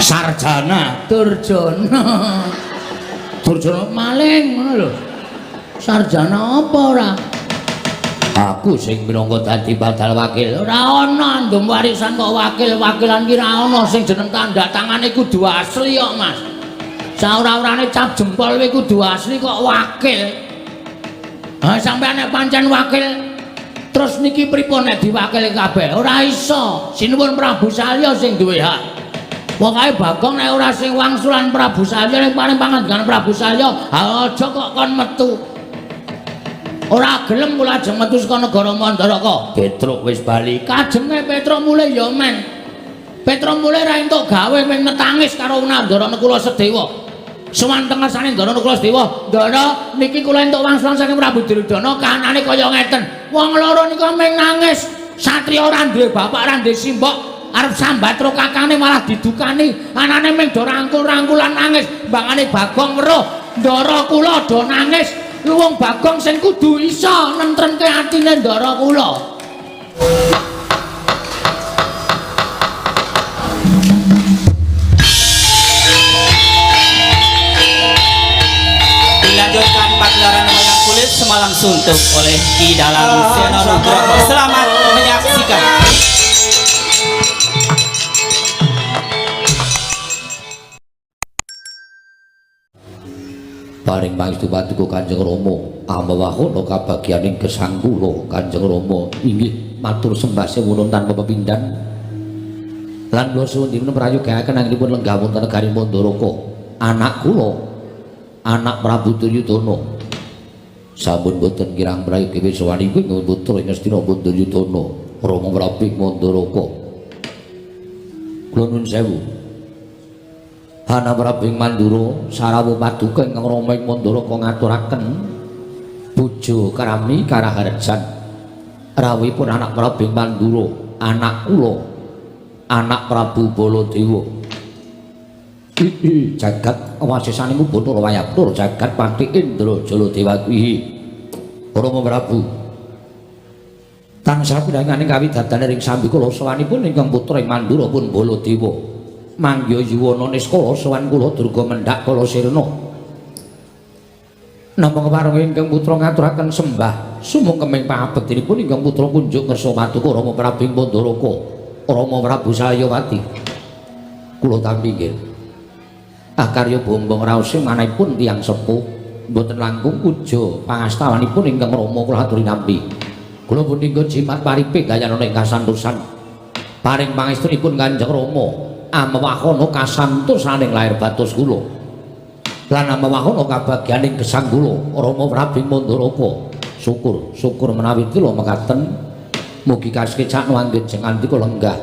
Sarjana Durjana. Durjana maling ngono lho. Sarjana apa ora? Aku sing minangka dadi badal wakil. Ora ana andum warisan kok wakil-wakilan ki ora ana sing jeneng tanda tangane kudu asli kok, Mas. Saora-orane cap jempol kuwi kudu asli kok wakil. Ha sampeyan nek pancen wakil terus niki pripun nek diwakili kabeh? Ora iso. Sinuwun Prabu Salya sing duwe hak. Pokoke Bagong nek ora sing wangsulan Prabu Salya ning paring pangandikan Prabu Salya, ha aja kok kon metu. Ora gelem kula ajeng metu saka negara Mandaraka. Petruk wis bali. Kajenge Petruk mulih ya men. Petruk mulih ra entuk gawe mung netangis karo Ndara Nakula Sedewa. Sowan teng ngersane Ndara Nakula Sedewa, "Ndara, niki kula entuk wangsulan saking Prabu Duryudana kahanane kaya ngeten." Wong loro nika mung nangis. Satriya ora duwe bapak, ora duwe simbok, arep sambat karo kakane malah didukani. Anane mung do rangkul-rangkulan nangis. Mbangane Bagong weruh, Ndara kula do nangis. Luwung Bagong sing kudu iso nentremke atine ndara kula. Dilanjutkan pagelaran wayang kulit semalam suntuk oleh Ki Dalang Seno Nugroho. Selamat menyaksikan. Paring pangestu paduka Kanjeng Rama, amewahana kabagyaning gesang kula Kanjeng Rama. Inggih matur sembah sewunan tanpa pepindhan. Lan kula suwun dipun prayogaaken anggenipun lenggah wonten negari Mandaraka. Anak kula, anak Prabu Duryudana. Sampun boten kirang prayogi wiswanipun putra ing Astina Duryudana, Rama Prabu Mandaraka. Kula nuwun sewu. Hana Prabu ing Mandura sarawuh paduka ingkang Rama ing Mandaraka ngaturaken puja karami karaharjan. Rawuhipun anak Prabu ing Mandura, anak kula, anak Prabu Baladewa. Jagat wasisaning Bathara Wayabdara jagat Pati Indra Jaladewa kuwi. Rama Prabu tansah pinanganing kawidadanan ing sambikala sowanipun ingkang putra ing Mandura pun Baladewa. Mangya yuwana niskala sowan kula durga mendhak kala sirna. Nampa kepareng ingkang putra ngaturaken sembah sumungkeming pangabektinipun ingkang putra kunjuk ngersa paduka Rama Prabu ing Mandaraka, Rama Prabu Salyawati. Kula tampi nggih. Akarya bombong raose manahipun tiyang sepuh mboten langkung puja pangastawanipun ingkang Rama kula aturi nampi. Kula pun ninggal jimat paripe gayanana ing kasantosan. Paring pangestunipun Kanjeng Rama amewahana kasantosaning lair batos kula. Lan amewahana kabagyaning gesang kula Rama Prabu Mandaraka. Syukur, syukur menawi kula mekaten mugi kasekecakno anggen jeng andika lenggah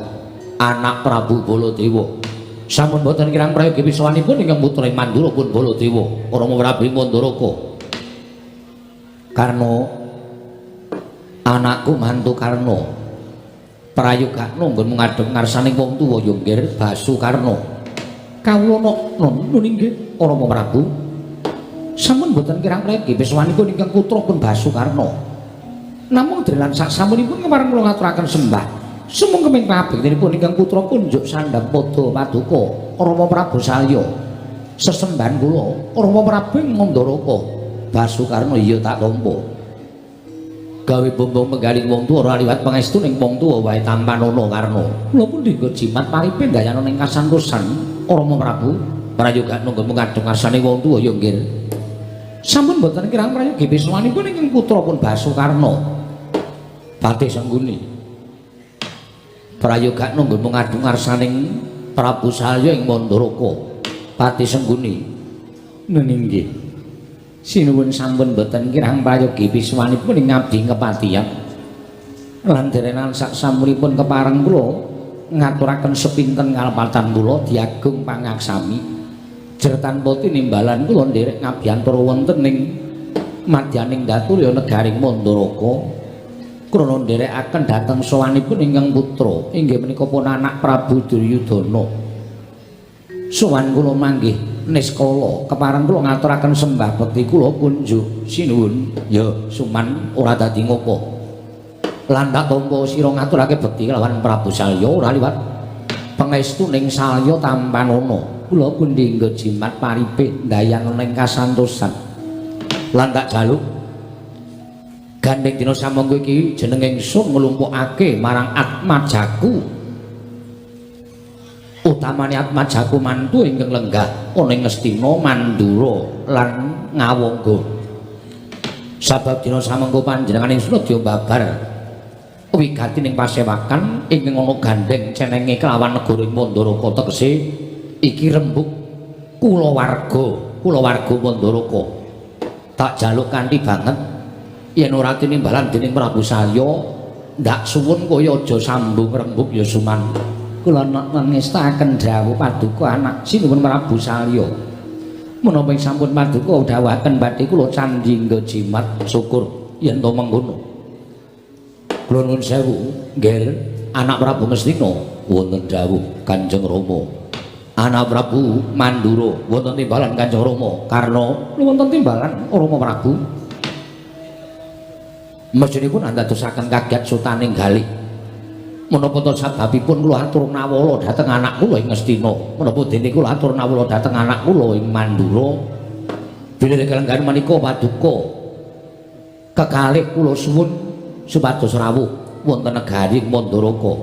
anak Prabu Baladewa. Sampun boten kirang prayogi wiswanipun ingkang putra ing Mandura pun Baladewa, Rama Prabu Mandaraka. Karna anakku mantu Karna prayogakno nggon ngadhep ngarsaning wong tuwa ya nggih Basukarna. Kawula nun inggih Rama Prabu. Sampun boten kirang prayogi wiswanipun ingkang putra pun Basukarna. Namung drelan sak samunipun kepareng kula ngaturaken sembah. Sumungkeming pangabektinipun ingkang putra kunjuk sandhang pada paduka Rama Prabu Salya. Sesembahan kula Rama Prabu ing Mandaraka. Basukarna iya tak tampa. Gawe bombong menggaling wong tuwa ora liwat pangestu ning wong tuwa wae tampanana Karna. Kula pun dinggo jimat paripe ndayana ning kasantosan Rama Prabu prayogakno nggon ngadhep ngarsane wong tuwa ya nggih. Sampun boten kirang prayogi wiswanipun ingkang putra pun Basukarna. Patih Sengguni. Prayogakno nggon ngadhep ngarsaning Prabu Salya ing Mandaraka. Patih Sengguni. Neninggi. Sinuwun sampun boten kirang prayogi wiswanipun ing ngabdi kepatihan. Lan derenan sak sampunipun kepareng kula ngaturaken sepinten kalepatan kula diagung pangaksami. Jer tanpa tinimbalan kula nderek ngabiyantara wonten ing madyaning Datulya negaring Mandaraka. Krana nderekaken dhateng sowanipun ingkang putra inggih menika pun anak Prabu Duryudana. Sowan kula manggih niskala kepareng kula ngaturaken sembah bekti kula kunjuk sinuwun. Ya suman ora dadi ngopo. Lan tak tampa sira ngaturake bekti kelawan Prabu Salya ora liwat Pangestuning Salya tampanana. Kula pundi nggo jimat paripe ndayana ing kasantosan. Lan tak jaluk gandeng dina samangga iki jeneng ingsun nglumpukake marang atmajaku. Utamane atmajaku mantu ingkang lenggah ana ing Ngastina, Mandura lan Ngawangga. Sabab dina samangga panjenengan ingsun nedya babar wigati ning pasewakan ingkang ana gandeng cenenge kelawan negara Mandaraka, tegese iki rembug kulawarga, kulawarga Mandaraka. Tak jaluk kanthi banget yen ora tinimbalan dening Prabu Salya, ndak suwun kaya aja sambung rembug ya Suman. Kula ngestakaken dawuh paduka anak sinuwun Prabu Salya. Menapa ing sampun paduka dawuhaken badhe kula candhi nggo jimat syukur yen to mengkono. Kula nuwun sewu, nggih anak Prabu Ngastina wonten dawuh Kanjeng Rama. Anak Prabu Mandura wonten timbalan Kanjeng Rama. Karna wonten timbalan Rama Prabu. Mestinipun andadosaken kaget sutaning galih. Menapa to sababipun kula atur nawala dhateng anak kula ing Ngastina, menapa dene kula atur nawala dhateng anak kula ing Mandura. Bilih kalenggahan menika paduka kekalih kula suwun supados rawuh wonten negari Mandaraka.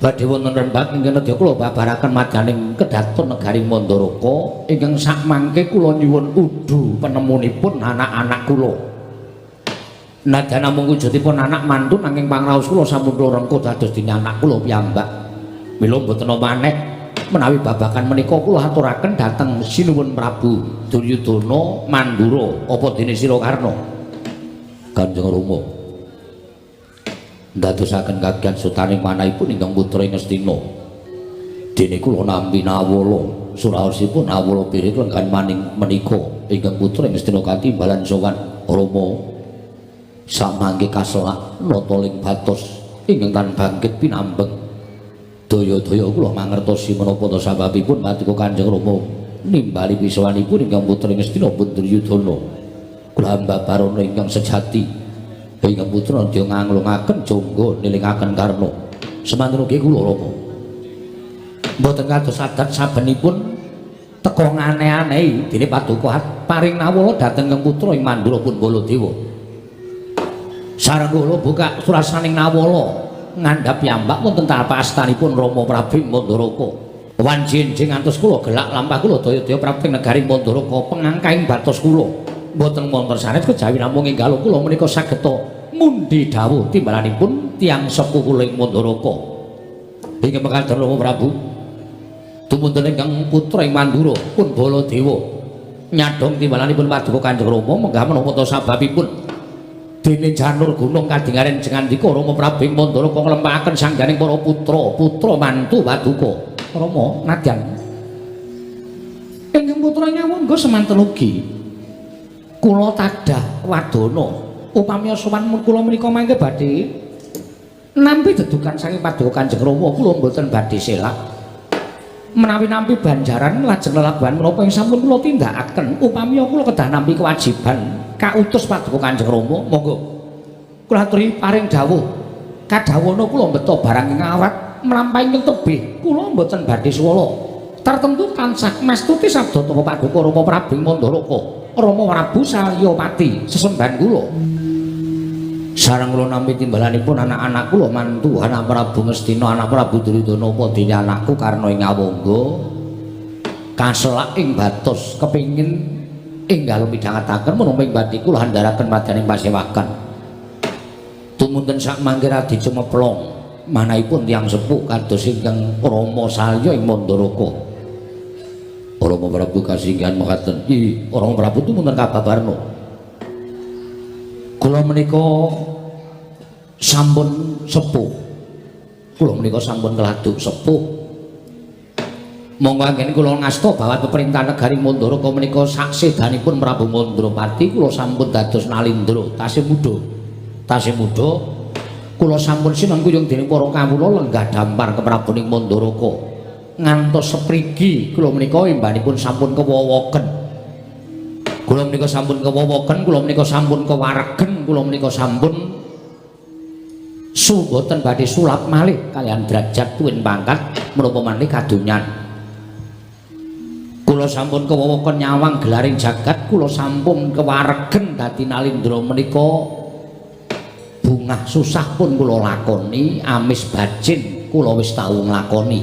Badhe wonten rembag ingkang nedya kula babaraken madyaning kedaton negari Mandaraka ingkang sakmangke kula nyuwun udu penemunipun anak-anak kula. Nadyan namung wujudipun anak mantu nanging pangraos kula sampun kula rengkuh dados dene anak kula piyambak. Mila mboten maneh menawi babagan menika kula aturaken dhateng Sinuwun Prabu Duryudana Mandura apa dene sira Karna. Kanjeng Rama ndadosaken kagian sutaning manahipun ingkang putra ing Ngastina. Dene kula nampi nawala suraosipun nawala pirik lenggan maning menika ingkang putra ing Ngastina katimbalan sowan Rama. Samangke kaselak nata ling batos ingkang tan bangkit pinambeng. Daya-daya kula mangertosi menapa ta sababipun paduka Kanjeng Rama nimbali pisowanipun ingkang putra Ngastina pun Duryudana. Kula hamba barana ingkang sejati ingkang putra nedya nganglungaken jangga nilingaken Karna. Semanten ugi kula Rama. Mboten kados adat sabenipun teka ngane-anehi dene paduka paring nawala dhateng ingkang putra ing Mandura pun Baladewa. Sareng kula buka surasaning nawala ngandhap piyambak wonten tapak astanipun Rama Prabu Mandaraka. Wanci enjing ngantos kula gelak lampah kula daya-daya Prabu negari Mandaraka pengangkaing batos kula. Mboten wonten sanes kejawi namung enggal kula menika sageta mundi dawuh timbalanipun tiyang sepuh kula ing Mandaraka. Inggih mekaten Rama Prabu. Tumunten ingkang putra ing Mandura pun Baladewa nyadhong timbalanipun paduka Kanjeng Rama menggah menapa ta sababipun dene janur gunung kadingaren jengandika Rama Prabu ing Mandaraka nglempakaken sangganing para putra, putra mantu paduka. Rama nadyan ingkang putra nyawangga semanten ugi kula tadah wadana upami sowan kula menika mangke badhe nampi dedukan saking paduka Kanjeng Rama kula mboten badhe selak. Menawi nampi banjaran lajeng lelabuhan menapa ing sampun kula tindakaken upami kula kedah nampi kewajiban kautus paduka Kanjeng Rama monggo kula aturi paring dawuh kadhawuhana kula mbeta barang ing awrat mlampahi ing tebih kula mboten badhe suwala tartemtu tansah mastuti sabda tapa paduka Rama Prabu Mandaraka Rama Prabu Salyapati sesembahan kula. Sareng kula nampi timbalanipun anak-anak kula mantu anak Prabu Ngastina anak Prabu Duryudana apa dene anakku Karna ing Ngawangga kaselak ing batos kepingin enggal midhangetaken menapa ing badhe kula andharaken madyaning pasewakan. Tumunten sakmangke radi cemeplong manahipun tiyang sepuh kados ingkang Rama Salya ing Mandaraka. Rama Prabu kasinggihan mekaten. Ih, Rama Prabu tumunten kababarna. Kula menika sampun sepuh. Kula menika sampun keladuk sepuh. Monggo anggen kula ngasta bawat peperintahan negari Mandaraka menika saksedanipun Prabu Mandrapati kula sampun dados nalindra tasih muda. Tasih muda kula sampun sinengkuyung dening para kawula lenggah dampar ke Prabu ing Mandaraka. Ngantos seprigi kula menika embanipun sampun kewowoken. Kula menika sampun kewowoken, kula menika sampun kewaregen, kula menika sampun Mboten badhe sulap malih kaliyan derajat tuwin pangkat menapa malih kadonyan. Kula sampun kewewekon nyawang gelaring jagat, kula sampun kewaregen dadi Nalindra menika bungah susah pun kula lakoni, amis bajin kula wis tau nglakoni.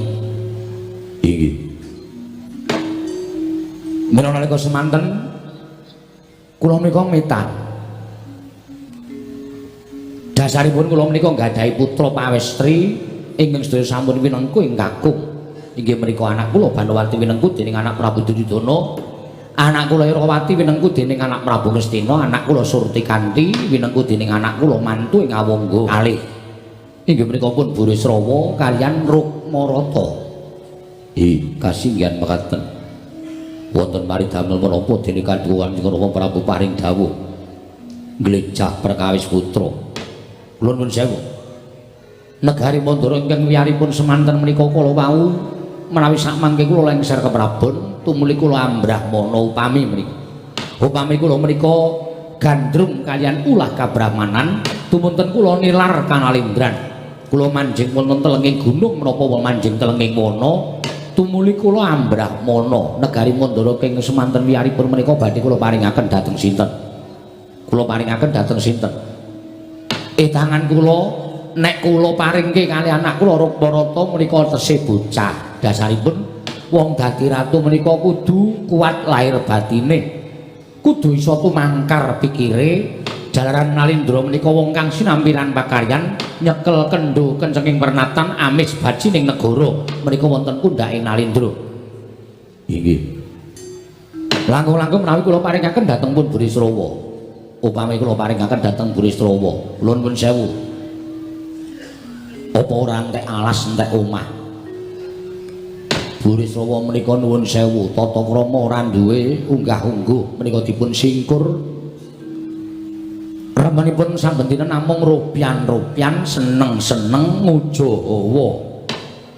Inggih. Mila nalika semanten kula menika metan. Dasaripun kula menika nggadahi putra pawestri ingkang sedaya sampun winengku ing kakung. Inggih menika anak kula Banowati winengku dening anak Prabu Duryudana, anak kula Irawati winengku dening anak Prabu Ngastina, anak kula Surtikanti winengku dening anak kula mantu ing Awangga kalih. Inggih menika pun Burisrawa kaliyan Rukmarata. Kasinggihan mekaten. Wonten maridamel menapa dene kadhuwan Kanjeng Rama Prabu paring dawuh nglejah perkawis putra. Kula nuwun sewu. Negari Mandura ingkang wiyaripun semanten menika kala wau menawi sakmangke kula lengser keprabon tumuli kula ambrahmana upami menika. Upami kula menika gandrung kaliyan ulah kabrahmanan tumunten kula nilar kanalindran. Kula manjing wonten telenging gunung menapa manjing telenging wana tumuli kula ambrahmana. Negari Mandura king semanten wiyaripun menika badhe kula paringaken dhateng sinten? Kula paringaken dhateng sinten? Tangan kula nek kula paringke kali anak kula Rukmarata menika tesih bocah. Dasaripun wong dadi ratu menika kudu kuat lahir batine, kudu iso tumangkar pikire. Jalaran Nalindra menika wong kang sinampilan pakaryan nyekel kendho kencenging pernatan amis bajining negara menika wonten pundhake Nalindra. Inggih. Langkung-langkung menawi kula paringaken dhateng pun Burisrawa. Upami kula paringaken dhateng Burisrawa, kula nuwun sewu. Apa ora entek alas entek omah? Burisrawa menika nuwun sewu, tata krama ora duwe unggah-ungguh menika dipun singkur. Remenipun saben dinten namung rupian-rupian seneng-seneng ngujahawa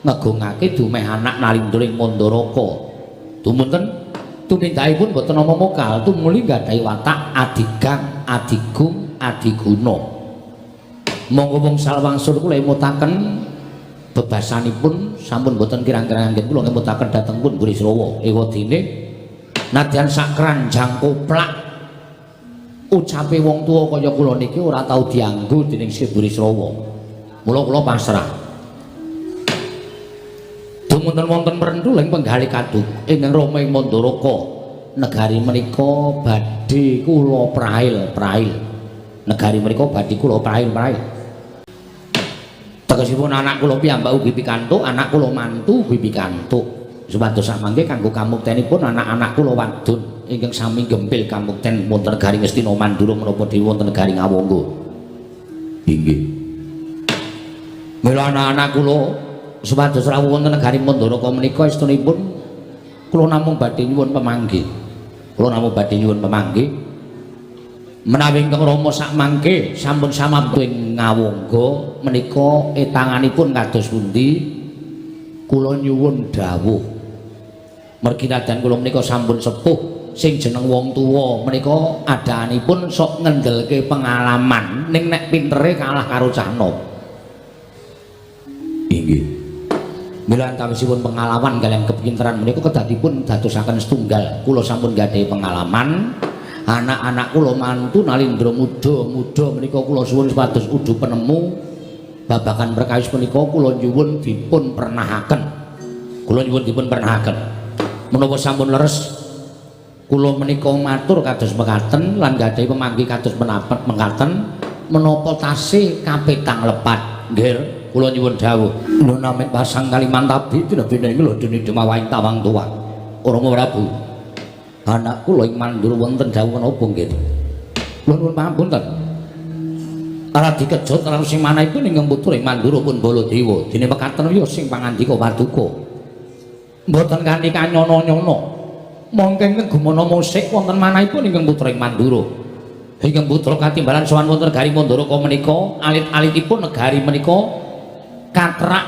ngegungake dumeh anak Nalindra ing Mandaraka. Tumunten tumindakipun boten nama mokal, tumuli nggadahi watak adigang, adigung, adiguna. Monggo wong salwangsul kula emutaken bebasanipun sampun boten kirang-kirang anggen kula ngemutaken dhateng pun Burisrawa. Ewadene nadyan sak keranjang koplak ucape wong tuwa kaya kula niki ora tau dianggo dening Sri Burisrawa. Mula kula pasrah. Dumunten wonten merenduling penggalih kaduk ingkang Rama ing Mandaraka. Negari menika badhe kula prail-prail. Negari menika badhe kula prail-prail. Tegesipun anak kula piyambak ugi pikantuk, anak kula mantu ugi pikantuk. Supados samangke kanggo kamuktenipun anak-anak kula wadon ingkang sami gempil kamukten wonten negari Ngastina Mandura menapa dhewe wonten negari Ngawangga. Inggih. Mila anak-anak kula supados rawuh wonten negari Mandaraka menika estunipun kula namung badhe nyuwun pemanggih. Kula namung badhe nyuwun pemanggih. Menawi ingkang Rama sakmangke sampun samamtu ing Ngawangga menika etanganipun kados pundi kula nyuwun dawuh. Mergi nadyan kula menika sampun sepuh, sing jeneng wong tuwa menika adaanipun sok ngendelke pengalaman ning nek pintere kalah karo cah nom. Inggih. Mila antawisipun pengalaman kaliyan kepinteran menika kedadipun dadosaken setunggal. Kula sampun gadhahi pengalaman, anak-anak kula mantu Nalindra muda-muda menika kula suwun supados udu penemu babagan perkawis menika kula nyuwun dipun pernahaken. Kula nyuwun dipun pernahaken. Menapa sampun leres kula menika matur kados mekaten lan gadhahi pemanggih kados menapet mekaten menapa tasih kapetang lepat. Nggih, kula nyuwun dawuh. Nun amit pasang Kalimantabi tinebene ing lodene demawahing tawang tuwa. Rama Prabu. Anak kula ing Mandura wonten dawuh menapa nggih? Kula nuwun pangapunten. Radi kejut karo sing manahipun ingkang putra ing Mandura pun Baladewa. Dene mekaten ya sing pangandika paduka. Mboten kanthi kanyono-nyono. Mongke ingkang gumana musik wonten manahipun ingkang putra ing Mandura. Ingkang putra katimbalan sowan wonten negari Mandaraka menika, alit-alitipun negari menika katrak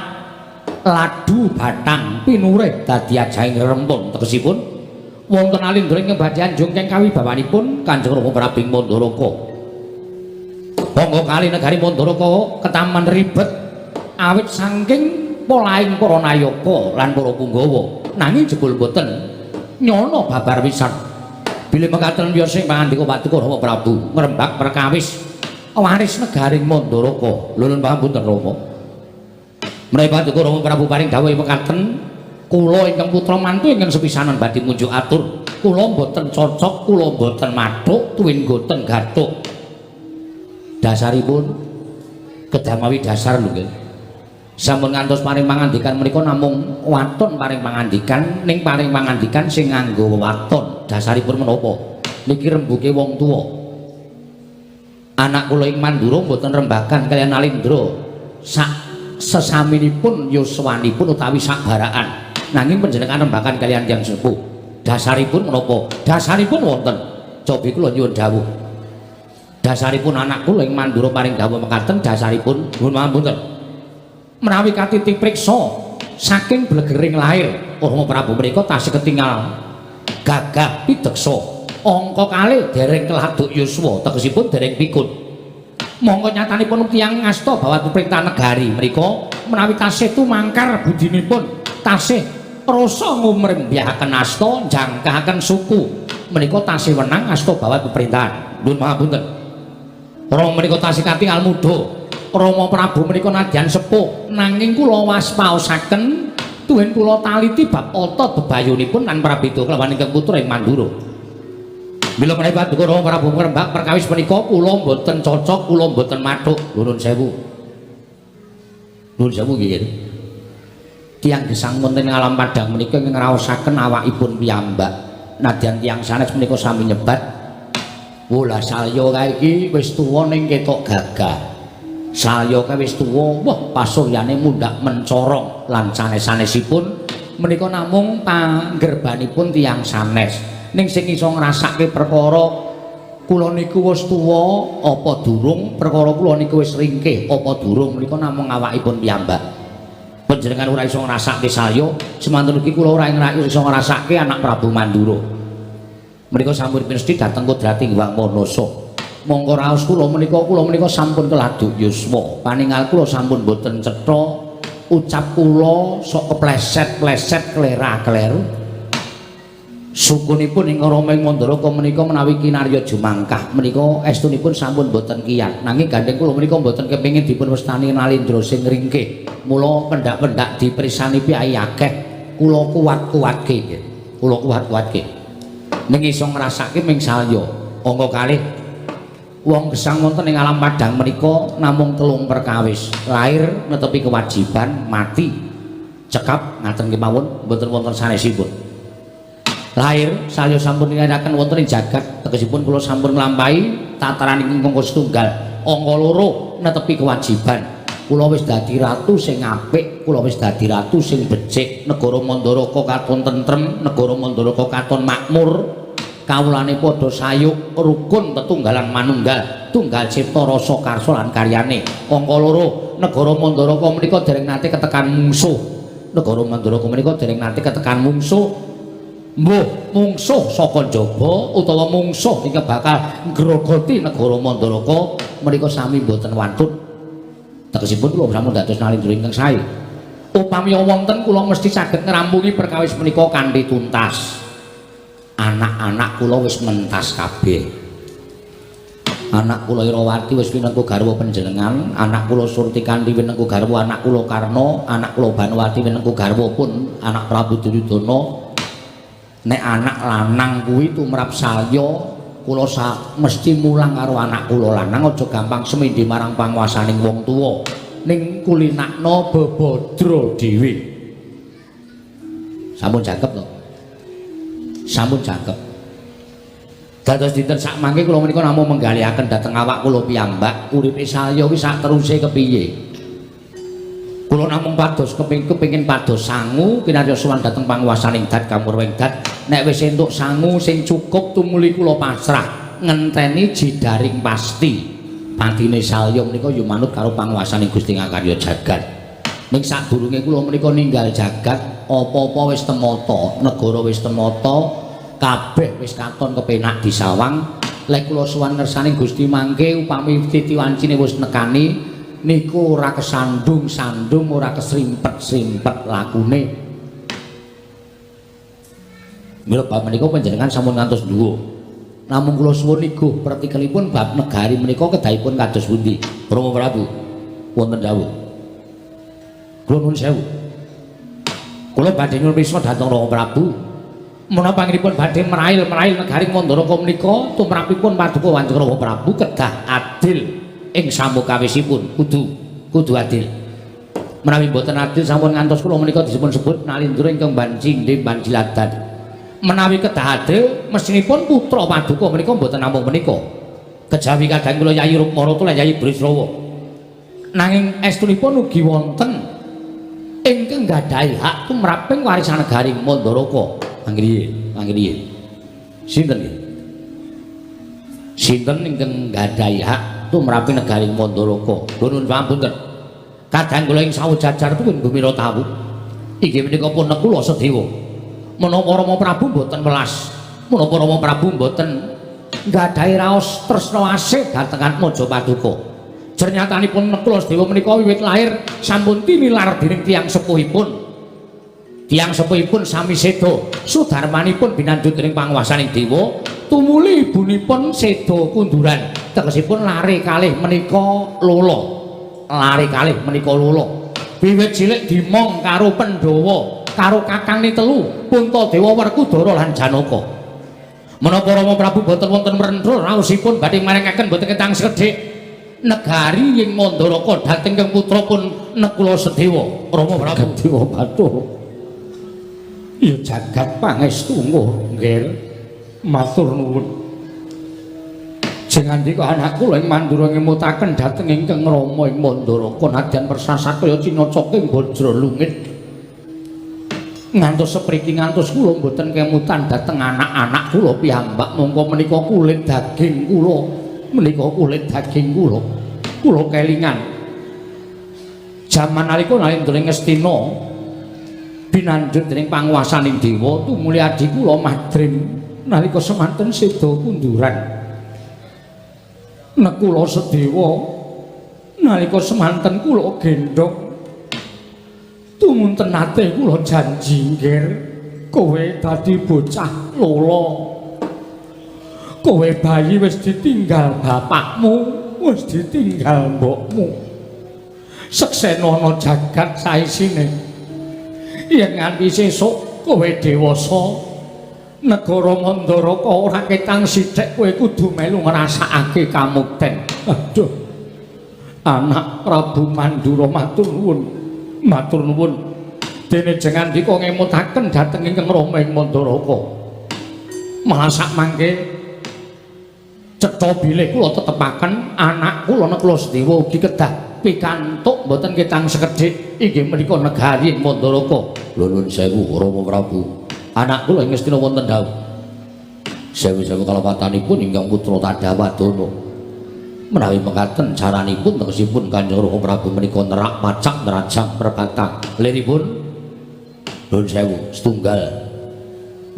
ladu batang pinurih dadi ajahing rempun. Tegesipun wonten alindra ingkang badhe anjung keng kawibawanipun Kanjeng Rama Prabu ing Mandaraka. Monggo kali negari Mandaraka ketaman ribet awit saking polahing para nayaka lan para punggawa. Nanging jebul boten nyono babar wisan. Bilih mekaten wiyos sing pangandika Paduka Rama Prabu ngrembak perkawis waris negaring Mandaraka. Lho pangapunten Rama. Menawi Paduka Rama Prabu paring dawuh mekaten, kula ingkang putra mantu ingkang sepisanan badhe munjuk atur. Kula mboten cocok, kula mboten mathuk, tuwin mboten gathuk. Dasaripun kedamawi dasar lho nggih. Sampun ngantos paring pangandikan menika namung waton paring pangandikan, ning paring pangandikan sing nganggo wewaton. Dasaripun menapa? Niki rembuke wong tuwa. Anak kula ing Mandura mboten rembagan kaliyan Nalindra sak sesaminipun yuswanipun utawi sak baraan. Nanging panjenengan rembagan kaliyan tiyang sepuh. Dasaripun menapa? Dasaripun wonten. Cobi kula nyuwun dawuh. Dasaripun anak kula ing Mandura paring dawuh mekaten, dasaripun nyuwun pangapunten. Menawi katiti priksa saking blegering lahir Rama Prabu menika tasih ketingal gagah pideksa. Angka kalih dereng keladuk yuswa, tegesipun dereng pikun. Mongko nyatanipun tiyang ngasta bawa perintah negari menika menawi tasih tumangkar budinipun, tasih rasa ngumrembyahaken asta njangkahaken suku menika tasih wenang asta bawa pemerintahan. Nuwun pangapunten. Rama menika tasih katingal muda. Rama Prabu menika nadyan sepuh, nanging kula waspaosaken tuwin kula taliti bab otot bebayunipun lan prabeda kelawan ingkang putra ing Mandura. Mila menawi Paduka Rama Prabu ngrembak perkawis menika kula mboten cocok, kula mboten mathuk. Nuwun sewu. Nuwun sewu nggih. Tiyang gesang wonten ing alam padhang menika ingkang ngraosaken awakipun piyambak. Nadyan tiyang sanes menika sami nyebat, "Wolah Salya kae iki wis tuwa ning ketok gagah." Salya kae wis tuwa, wah pasuryane mundhak mencorong lan sanes-sanesipun menika namung panggerbanipun tiyang sanes. Ning sing iso ngrasake perkara kula niku wis tuwa apa durung, perkara kula niku wis ringkih apa durung menika namung awakipun piyambak. Panjenengan ora iso ngrasake Salya, semanten ugi kula ora iso ngrasake anak Prabu Mandura. Menika sampun pinesti dhateng kodrating Hyang Manasa. Mongko raos kula menika sampun keladuk yuswa. Paningal kula sampun boten cetha, ucap kula sok kepleset-pleset klera-kleru. Sukunipun ing Rama ing Mandaraka menika menawi kinarya jumangkah menika estunipun sampun boten kiyat. Nanging gandheng kula menika boten kepengin dipun wastani Nalindra sing ringkih. Mula pendak-pendak dipersani piyai akeh kula kuat-kuatke nggih. Kula kuat-kuatke. Ning iso ngrasake ming Salya. Angka kalih wong gesang wonten ing alam padhang menika namung telung perkawis. Lahir netepi kewajiban, mati cekap ngaten kemawon mboten wonten sanesipun. Lahir Salya sampun nindakaken wonten ing jagat, tegesipun kula sampun nglampahi tataran ingkang setunggal. Angka loro netepi kewajiban. Kula wis dadi ratu sing apik, kula wis dadi ratu sing becik. Negara Mandaraka katon tentrem, negara Mandaraka katon makmur. Kawulane padha sayuk rukun tetunggalan manunggal, tunggal cipta rasa karsa lan karyane. Angka loro negara Mandaraka menika dereng nate ketekan mungsuh. Negara Mandaraka menika dereng nate ketekan mungsuh. Mbuh mungsuh saka njaba utawa mungsuh ingkang bakal ngrogoti negara Mandaraka menika sami mboten wantun. Tegesipun kula sampun dados Nalindra ingkang sae. Upami wonten kula mesti saged ngrampungi perkawis menika kanthi tuntas. Anak-anak kula wis mentas kabeh. Anak kula Irawati wis pinengku garwa panjenengan, anak kula Surtikanti pinengku garwa anak kula Karna, anak kula Banowati pinengku garwa pun anak Prabu Duryudana. Nek anak lanang kuwi tumrap Salya, kula mesti mulang karo anak kula lanang aja gampang semindhi marang panguwasaning wong tuwa. Ning kulinakno bebadra dhewe. Sampun jangkep to? Sampun jangkep. Dados dinten sakmangke kula menika namung menggalihaken dhateng awak kula piyambak, uripe Salya kuwi sak teruse kepiye. Kula namung pados kepengin pados sangu kinarya sowan dhateng panguwasaning dat kamurwing dat. Nek wis entuk sangu sing cukup tumuli kula pasrah ngenteni jidaring pasti. Patine Salya menika ya manut karo panguwasaning Gusti Ngakarya jagat. Ning sadurunge kula menika ninggal jagat, apa-apa wis temata, negara wis temata, kabeh wis katon kepenak disawang. Lek kula sowan ngersane Gusti mangke upami titi wancine wis nekani niku ora kesandung-sandung, ora kesrimpet-srimpet lakune. Mila bab menika panjenengan sampun ngantos dhuwur. Namung kula suwun iguh pertikelipun bab negari menika kedahipun kados pundi? Rama Prabu, wonten dawuh. Kula nuwun sewu. Kula badhe nyuwun pirsa dhateng Rama Prabu. Menapa panjenenganipun badhe mrail-mrail negari Mandaraka menika tumrapipun paduka Kanjeng Rama Prabu kedah adil ing samukawisipun, kudu adil. Menawi mboten adil sampun ngantos kula menika dipun sebut Nalindra ingkang banci ndhe banjiladan. Menawi kedah adil mestinipun putra paduka menika mboten namung menika. Kejawi kadang kula Yayi Rukmarata lan Yayi Brisrawa. Nanging estunipun ugi wonten ingkang gadhahi hak tumraping warisan negari Mandaraka. Mangkriye, mangkriye. Sinten nggih? Sinten ingkang gadhahi hak tumraping negari Mandaraka? Nuwun pangapunten. Kadang kula ing sawujajar pun gumira tawu. Inggih menika pun Nekula Sedewa. Menapa Rama Prabu mboten welas? Menapa Rama Prabu mboten gadhahi raos tresna asih dhateng Atmaja Paduka? Jernyatanipun Nekula Sedewa menika wiwit lahir sampun tinilar dening tiyang sepuhipun. Tiyang sepuhipun sami seda, sudarmanipun binandhut dening panguwasaning dewa, tumuli ibunipun seda kunduran. Tegesipun lare kalih menika lolo. Lare kalih menika lolo. Wiwit cilik dimong karo Pandhawa, karo kakangne telu, Puntadewa, Werkudara lan Janaka. Menapa Rama Prabu boten wonten mrenthul raosipun badhe marengaken boten ketang sekedhik negari ing Mandaraka dhateng ingkang putra pun Nekula Sedewa. Rama Prabu Dewa Bathara. Ya jagat pangestu nggih. Matur nuwun. Jengandika anak kula ing Mandura ngemutaken dhateng ingkang Rama ing Mandaraka nadyan persasat kaya cinacaking bajra lungit. Ngantos sepriki ngantos kula mboten kemutan dhateng anak-anak kula piyambak mongko menika kulit daging kula, menika kulit daging kula. Kula kelingan jaman nalika Nalindra Ngastina binanjut dening panguwasaning dewa tumuli adi kula Madrim nalika semanten seda kunduran. Nekula Sedewa nalika semanten kula gendhong tumunten nate kula janji nggir kowe dadi bocah lolo, kowe bayi wis ditinggal bapakmu, wis ditinggal mbokmu, seksenono jagat saisine yen nganti sesuk kowe dewasa negara Mandaraka ora ketang sithik kowe kudu melu ngrasakake kamukten. Aduh, anak Prabu Mandura matur nuwun, matur nuwun. Dene jengandika ngemutaken dhateng ingkang Rama ing Mandaraka. Malah sak mangke cetha bilih kula tetepaken anak kula Nekula Sedewa ugi kedah pikantuk mboten ketang sekedhik inggih menika negari Mandaraka. Lho nuwun sewu Rama Prabu. Anak kula ing Ngastina wonten dawuh. Sewu-sewu kalepatanipun ingkang putra Tadawadana. Menawi mekaten caranipun tegesipun Kanjeng Rama Prabu menika nerak pacak nerajang perbatang. Liripun nuwun sewu setunggal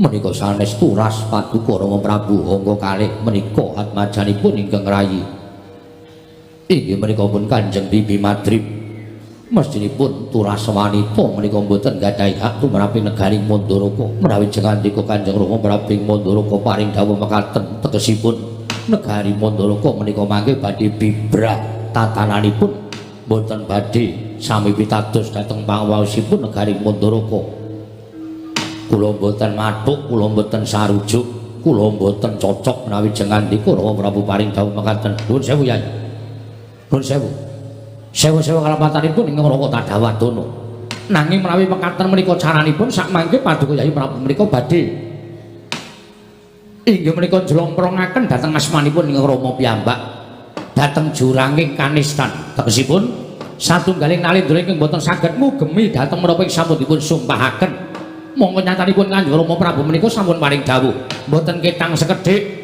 menika sanes turas paduka Rama Prabu angka kalih menika atmajanipun ingkang rayi. Inggih menika pun Kanjeng Bibi Madrim. Mestinipun turas wanita menika mboten gadhahi hak tumraping negari Mandaraka. Menawi jengandika Kanjeng Rama Prabu Mandaraka paring dawuh mekaten tegesipun negari Mandaraka menika mangke badhe bibrah tatananipun mboten badhe sami pitados dhateng panguwaosipun negari Mandaraka. Kula mboten mathuk, kula mboten sarujuk, kula mboten cocok menawi jengandika Rama Prabu paring dawuh mekaten. Nuwun sewu Yai. Nuwun sewu. Sewu-sewu kalepatanipun ingkang Rama Tadawadana. Nanging menawi mekaten menika caranipun sak mangke paduka Yai Prabu menika badhe inggih menika njlomprongaken dhateng asmanipun ingkang Rama piyambak dhateng juranging kanistan. Tegesipun satunggaling nalindra ingkang boten saged ngugemi dhateng menapa ing sampun dipun sumpahaken. Monggo nyatanipun Kanjeng Rama Prabu menika sampun paring dawuh mboten ketang sekedhik.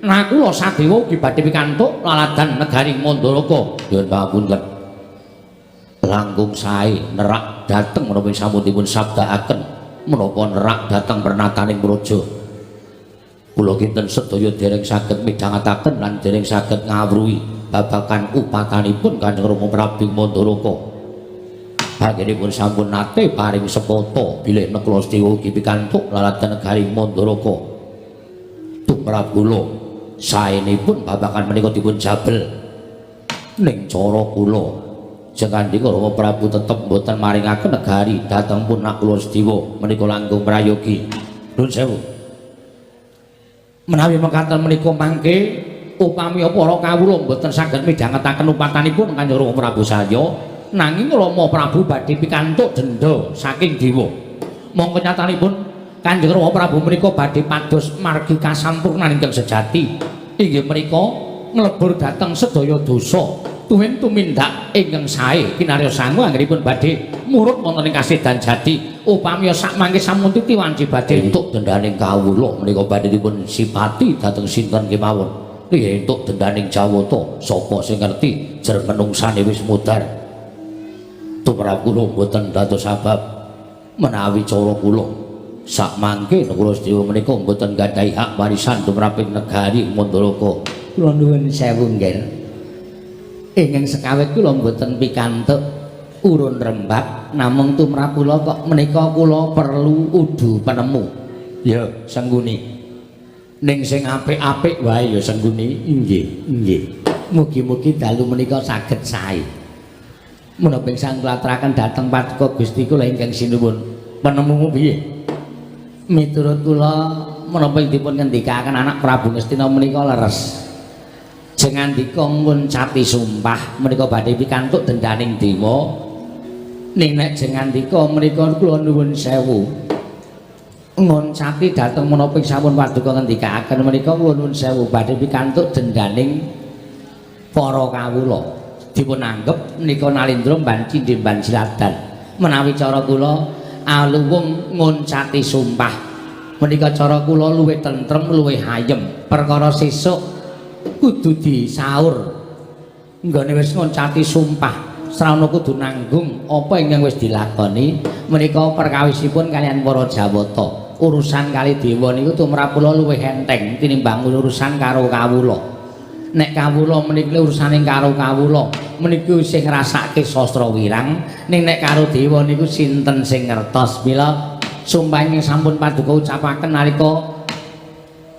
Nakula Sadewa ugi badhe pikantuk laladan negari Mandaraka. Nyuwun pangapunten. Langkung sae nerak dhateng menapa sampun dipun sabdakaken menapa nerak dhateng pernataning praja. Kula kinten sedaya dereng saged midhangetaken lan dereng saged ngawruhi babagan upatanipun Kanjeng Rama Prabu Mandaraka. Anggenipun sampun nate paring sepata bilih Nakula Sadewa ugi pikantuk lalatan negari Mandaraka. Tumrap kula saenipun babagan menika dipun jabel. Ning cara kula jengandika Rama Prabu tetep mboten maringaken negari dhateng pun Nakula Sadewa menika langkung prayogi. Nuwun sewu. Menawi mekaten menika mangke upami para kawula mboten saged midhangetaken upatanipun Kanjeng Rama Prabu Salya, nanging Rama Prabu badhe pikantuk denda saking dewa. Mongko nyatanipun Kanjeng Rama Prabu menika badhe pados margi kasampurnan ingkang sejati, inggih menika nglebur dhateng sedaya dosa tuwin tumindak ingkang sae kinarya sangu anggenipun badhe murut wonten ing kasedan jati. Upami sak mangke sampun titi wanci badhe entuk dendaning kawula menika badhe dipun sipati dhateng sinten kemawon. Piye entuk dendaning Jawata? Sapa sing ngerti jer menungsane wis mudhar. Tumrap kula mboten dados sebab menawi cara kula sak mangke Nakula Sadewa menika mboten gadhahi hak warisan tumraping negari Mandaraka. Kula nuwun sewu nggih. Ingkang sekawit kula mboten pikantuk urun rembak, namung tumrap kula kok menika kula perlu udu penemu. Ya, Sengguni. Ning sing apik-apik wae ya Sengguni. Nggih, nggih. Mugi-mugi dalu menika saged sae. Menapa ingkang kula aturaken dhateng Paduka Gusti kula ingkang sinuwun. Penemumu piye? Miturut kula menapa dipun ngendikaken anak Prabu Ngastina menika leres. Jengandika nguncati sumpah menika badhe pikantuk dendaning dewa. Ning nek jengandika menika kula nuwun sewu. Nguncati dhateng menapa sampun paduka ngendikaken menika kula nuwun sewu badhe pikantuk dendaning para kawula. Dipun anggep menika Nalindra mbanci ndemban siladan. Menawi cara kula aluwung nguncati sumpah menika cara kula luwih tentrem, luwih ayem. Perkara sesuk kudu disaur. Nggone wis nguncati sumpah, srana kudu nanggung apa ingkang wis dilakoni menika perkawisipun kaliyan para Jawata. Urusan kali dewa niku tumrap kula luwih enteng tinimbang urusan karo kawula. Nek kawula menika urusane karo kawula menika sing ngrasake sastra wirang, ning nek karo dewa niku sinten sing ngertos. Mila sumpah ingkang sampun paduka ucapaken nalika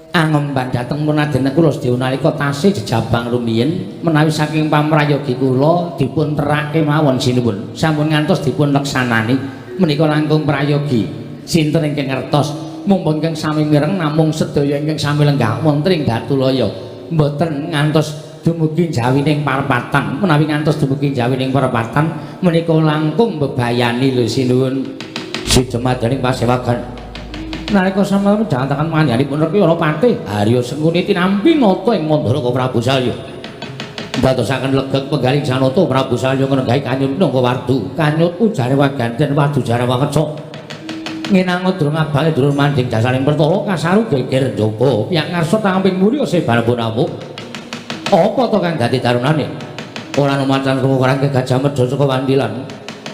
angemban dhateng Raden Nakula Sadewa nalika tasih jejabang rumiyin menawi saking pamrayogi kula dipun terake mawon sinuwun sampun ngantos dipun leksanani menika langkung prayogi. Sinten ingkang ngertos mumpung ingkang sami mireng namung sedaya ingkang sami lenggah wonten ing Datulaya mboten ngantos dumugi jawining parepatan. Menawi ngantos dumugi jawining parepatan menika langkung bebayani lho sinuwun. Si jemadaning pasewagan nalika sampeyan midhangetaken manyanipun Reki Patih Harya Sengkuni tinampi nata ing Mandaraka Prabu Salya. Ndadosaken legeg penggaling sanata Prabu Salya ngrenggahi kanyut minangka wardu. Kanyut ujare wagandhen wardu jare wangecok. Ngenang durung abange durung manding jasaning pertala kasaru geger njaba. Piyak ngarsa tamping mulya sebar pun amuk. Apa to kang dadi tarunane? Ora numacan krungu karang Gajah Mada saka Wandilan.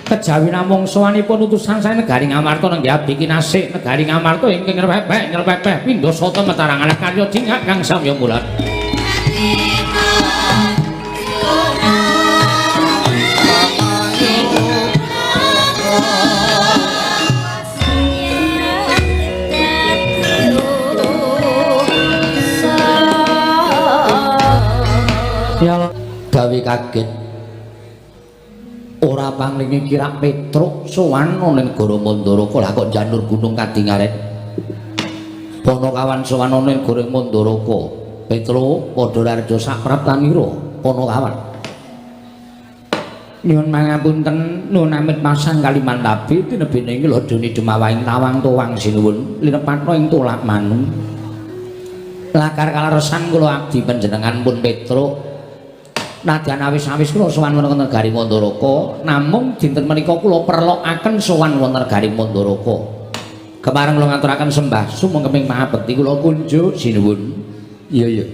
Kejawi namung sowanipun utusan saking negari Ngamarta nenggih abdi kinasih negari Ngamarta ingkang ngrepepeh ngrepepeh pindha sata metarang alah karya jingak kang samya mulat. Ya gawe kaget. Ora panglingi kirak Petruk sowan ana ning negara Mandaraka lah kok janur gunung kadingaren. Panakawan sowan ana ning negara Mandaraka. Petruk padha rarja sapraptanira Panakawan. Nyuwun mangapunten nuwun amit pasang Kalimantabi tinebene ing lodone demawahing tawang tuwang sinuwun linepatna ing tolak manu. Lakar kaleresan kula abdi panjenengan pun Petruk. Nadyan awis-awis kula sowan wonten negari Mandaraka, namung dinten menika kula perlokaken sowan wonten negari Mandaraka. Kepareng kula ngaturaken sembah sumengkeming mahabekti kula kunjuk sinuwun. Iya iya.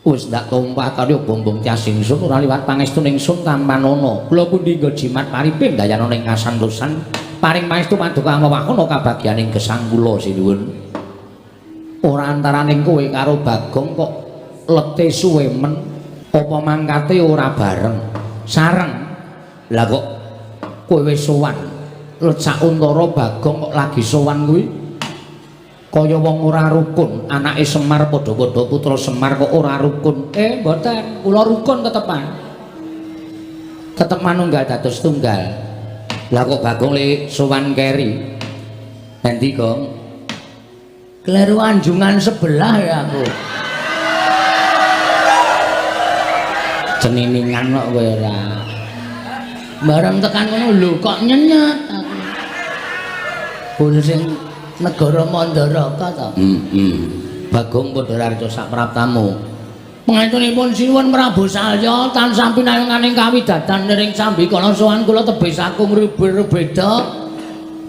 Wis ndak tumpah karya bombong tias ingsun ora liwat pangestu ningsun tampanana. Kula pundi nggo jimat paripin dayana ning kasantosan paring pangestu paduka amawahana kabagyaning gesang kula sinuwun. Ora antaraning kowe karo Bagong kok lete suwe men, apa mangkate ora bareng sareng. Lah kok kowe wis sowan let sauntara Bagong kok lagi sowan kuwi kaya wong ora rukun. Anake Semar padha-padha putra Semar kok ora rukun. Mboten, kula rukun tetepan. Tetep manunggal dados tunggal. Lah kok Bagong le sowan keri. Endi, Gong? Kleru anjungan sebelah ya aku. Ceniningan kok kowe ora. Bareng tekan kono lho kok nyenyet aku. Bul sing negara Mandaraka ta. Heeh. Bagong padha rareca sak praptamu. Pangestunipun Sinuwun Prabu Salya tansah pinayunganing kawidadan niring sambikala sowan kula tebih sagung rubeda.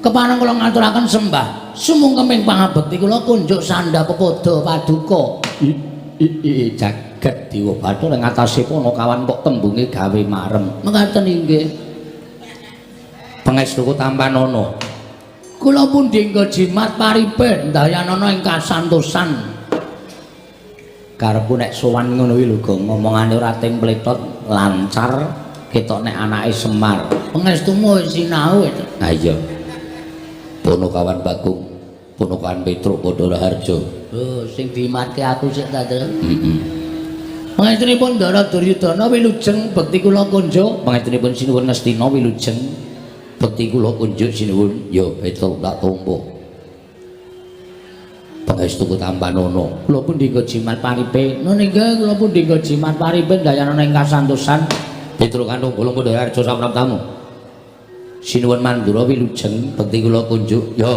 Kepareng kula ngaturaken sembah sumungkeming pangabekti kula kunjuk sandha pepoda paduka. I jagat dewa bathara ing atase Panakawan kok tembunge gawe marem. Mekaten inggih. Pangestuku tampanana. Kula pundi nggo jimat paripe ndayanana ing kasantosan. Karepku nek sowan ngono kuwi lho, Gong, ngomongane ora templetot, lancar, ketok nek anake Semar. Pangestumu wis sinau. Ha iya. Panakawan Bagong, Panakawan Petruk padha raharja. Oh, sing dimatke aku sik ta, Tru. Heeh. Pangestunipun Ndara Duryudana wilujeng bekti kula kunjuk. Pangestunipun Sinuwun Ngastina wilujeng bekti kula kunjuk sinuwun. Ya Petruk tak tampa. Pangestuku tampanana. Kula pundi nggo jimat paripe. Nun inggih kula pundi nggo jimat paripe ndayanana ing kasantosan. Petruk kantung kula padha raharja sapraptamu. Sinuwun Mandura wilujeng bekti kula kunjuk. Ya.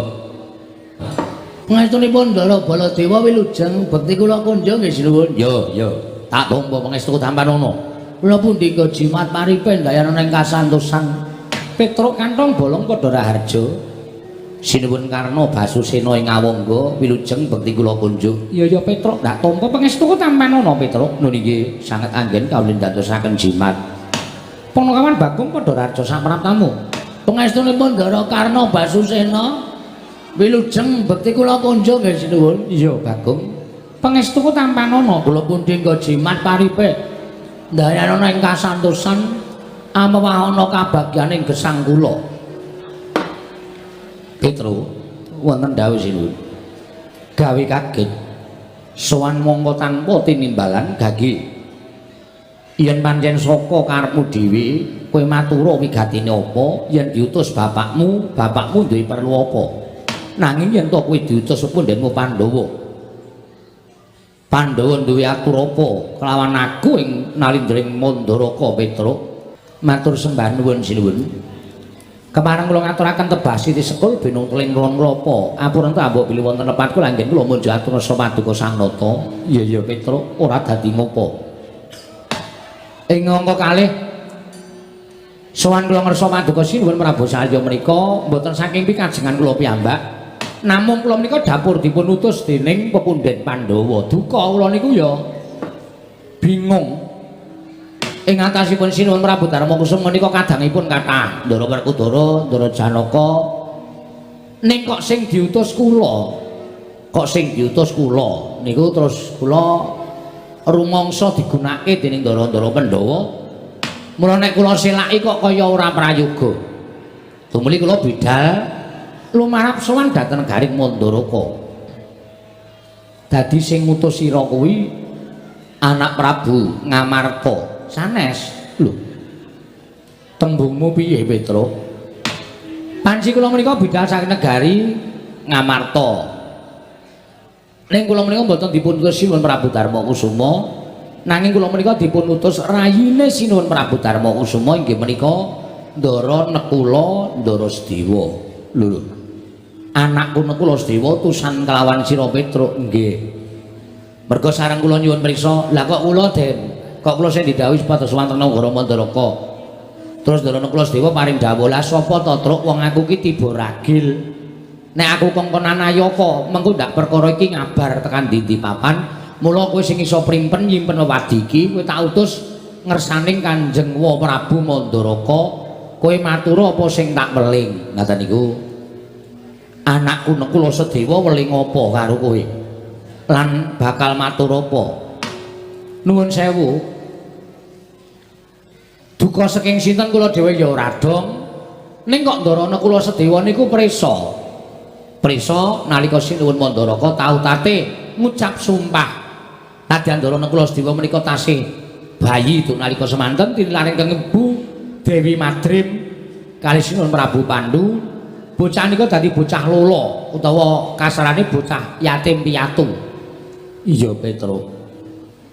Pangestunipun Ndara Baladewa wilujeng bekti kula kunjuk nggih sinuwun. Ya, ya. Tak tampa pangestuku tampanana. Kula pundi nggo jimat paripe ndayanana ing kasantosan. Petruk kantong bolong padha raharja. Sinuwun Karna Basusena ing Awangga wilujeng bekti kula kunjuk. Ya ya Petruk tak tampa pangestuku tampanana Petruk. Nun inggih sanget anggen kawula ndantosaken jimat. Panakawan Bagong padha raharja sapraptamu. Pangestunipun Ndara Karna Basusena wilujeng bekti kula kunjuk nggih sinuwun. Iya Bagong. Pangestuku tampanana. Kula pundi nggo jimat paripe ndayanana ing kasantosan amewahana kabagyaning gesang kula. Petro wonten dawuh sinuwun. Gawe kaget sowan mongko tanpa tinimbalan gagi. Yen pancen saka karepmu dhewe kowe matura wigatine apa, yen diutus bapakmu, bapakmu duwe perlu apa. Nanging yen to kowe diutus pundhenmu Pandhawa. Pandhawa duwe atur apa kelawan aku ing nalindring Mandaraka Petruk. Matur sembah nuwun sinuwun. Kepareng kula ngaturaken tebah siti sekul binung teling ron klapa. Ampun ta mbok bilih wonten lepat kula anggen kula munjuk atur rasa paduka Sang Nata. Iya iya Petruk ora dadi ngopo. Ing angka kalih sowan kula ngersa paduka sinuwun Prabu Salya menika mboten saking pikajengan kula piyambak. Namung kula menika dapur dipun utus dening pepundhen Pandhawa. Duka kula niku ya bingung. Ing atasipun Sinuwun Prabu Darma Kusuma menika kadangipun kathah Ndara Werkudara, Ndara Janaka. Ning kok sing diutus kula, kok sing diutus kula niku terus kula rumangsa digunakake dening ndara-ndara Pandhawa. Mula nek kula selaki kok kaya ora prayoga. Tumuli kula bidal lumarap sowan dhateng Garing Mandaraka. Dadi sing ngutus sira kuwi anak Prabu Ngamarta. Sanes. Lho. Tembungmu piye, Petruk? Panci kula menika bidal saking negari Ngamarta. Ning kula menika mboten dipun utus Sinuwun Prabu Darma Kusuma, nanging kula menika dipun utus rayine Sinuwun Prabu Darma Kusuma inggih menika Ndara Nekula Ndara Sedewa. Lho lho. Anakku Nekula Sedewa utusan kelawan sira Petruk. Nggih. Merga sareng kula nyuwun priksa, lah kok kula Den, kok kula sing didhawuhi supados wonten Nagara Mandaraka. Terus Ndara Nekula Sedewa paring dawuh, lah sapa to Truk wong aku ki tiba ragil. Nek aku kongkonan Ayaka, mengko ndak perkara iki ngabar tekan ndi-ndi papan. Mula kowe sing iso primpen nyimpen wewadi iki, kowe tak utus ngersaning Kanjeng Wa Prabu Mandaraka. Kowe matur apa sing tak weling. Ngaten niku. Anakku Nekula Sedewa weling apa karo kowe? Lan bakal matur apa? Nuwun sewu. Duka saking sinten kula dhewe ya ora dong. Ning kok Ndara Nakula Sadewa niku prisa. Prisa nalika Sinuwun Mandaraka tau tate ngucap sumpah. Nadyan Ndara Nakula Sadewa menika tasih bayi duk nalika semanten tinilaring keng Ibu Dewi Madrim kalih Sinuwun Prabu Pandu. Bocah nika dadi bocah lolo utawa kasarane bocah yatim piatu. Iya Petruk.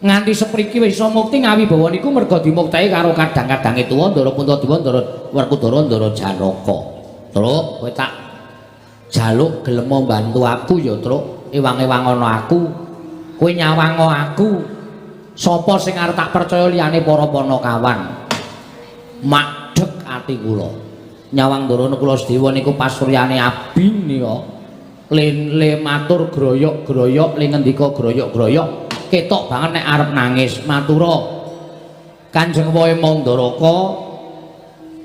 Nganti sepriki wis iso mukti ngawibawa niku merga dimukteki karo kadang-kadange tuwa Ndara Puntadewa, Ndara Werkudara, Ndara Janaka. Truk, kowe tak jaluk gelem mbantu aku ya, Truk. Ewang-ewang ana aku. Kowe nyawang aku. Sapa sing arep tak percaya liyane para panakawan? Makdeg ati kula. Nyawang Ndara Nakula Sadewa niku pasuryane abing nika. Le matur groyok-groyok, le ngendika groyok-groyok, ketok banget nek arep nangis. Matura Kanjeng Wae Mandaraka,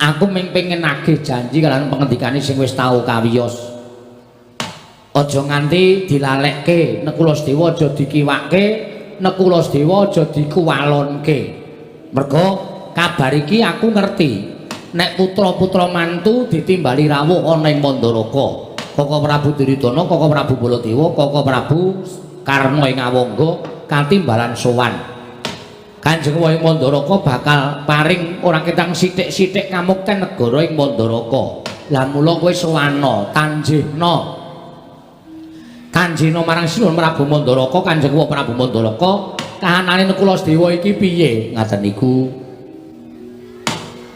aku ming pengen nagih janji kalian pengendikane sing wis tau kawiyos. Aja nganti dilalekke Nakula Sadewa, aja dikiwake Nakula Sadewa, aja dikuwalonke. Merga kabar iki aku ngerti nek putra-putra mantu ditimbali rawuh ana ing Mandaraka. Koko Prabu Duryudana, Koko Prabu Baladewa, Koko Prabu Karna ing Awangga katimbalan sowan. Kanjeng Wae Mandaraka bakal paring ora ketang sithik-sithik kamukten negara ing Mandaraka. Lah mula kowe sowana, tanjihna. Tanjihna marang Sinuwun Prabu Mandaraka, Kanjeng Wae Prabu Mandaraka, kahanane Nakula Sadewa iki piye? Ngaten niku.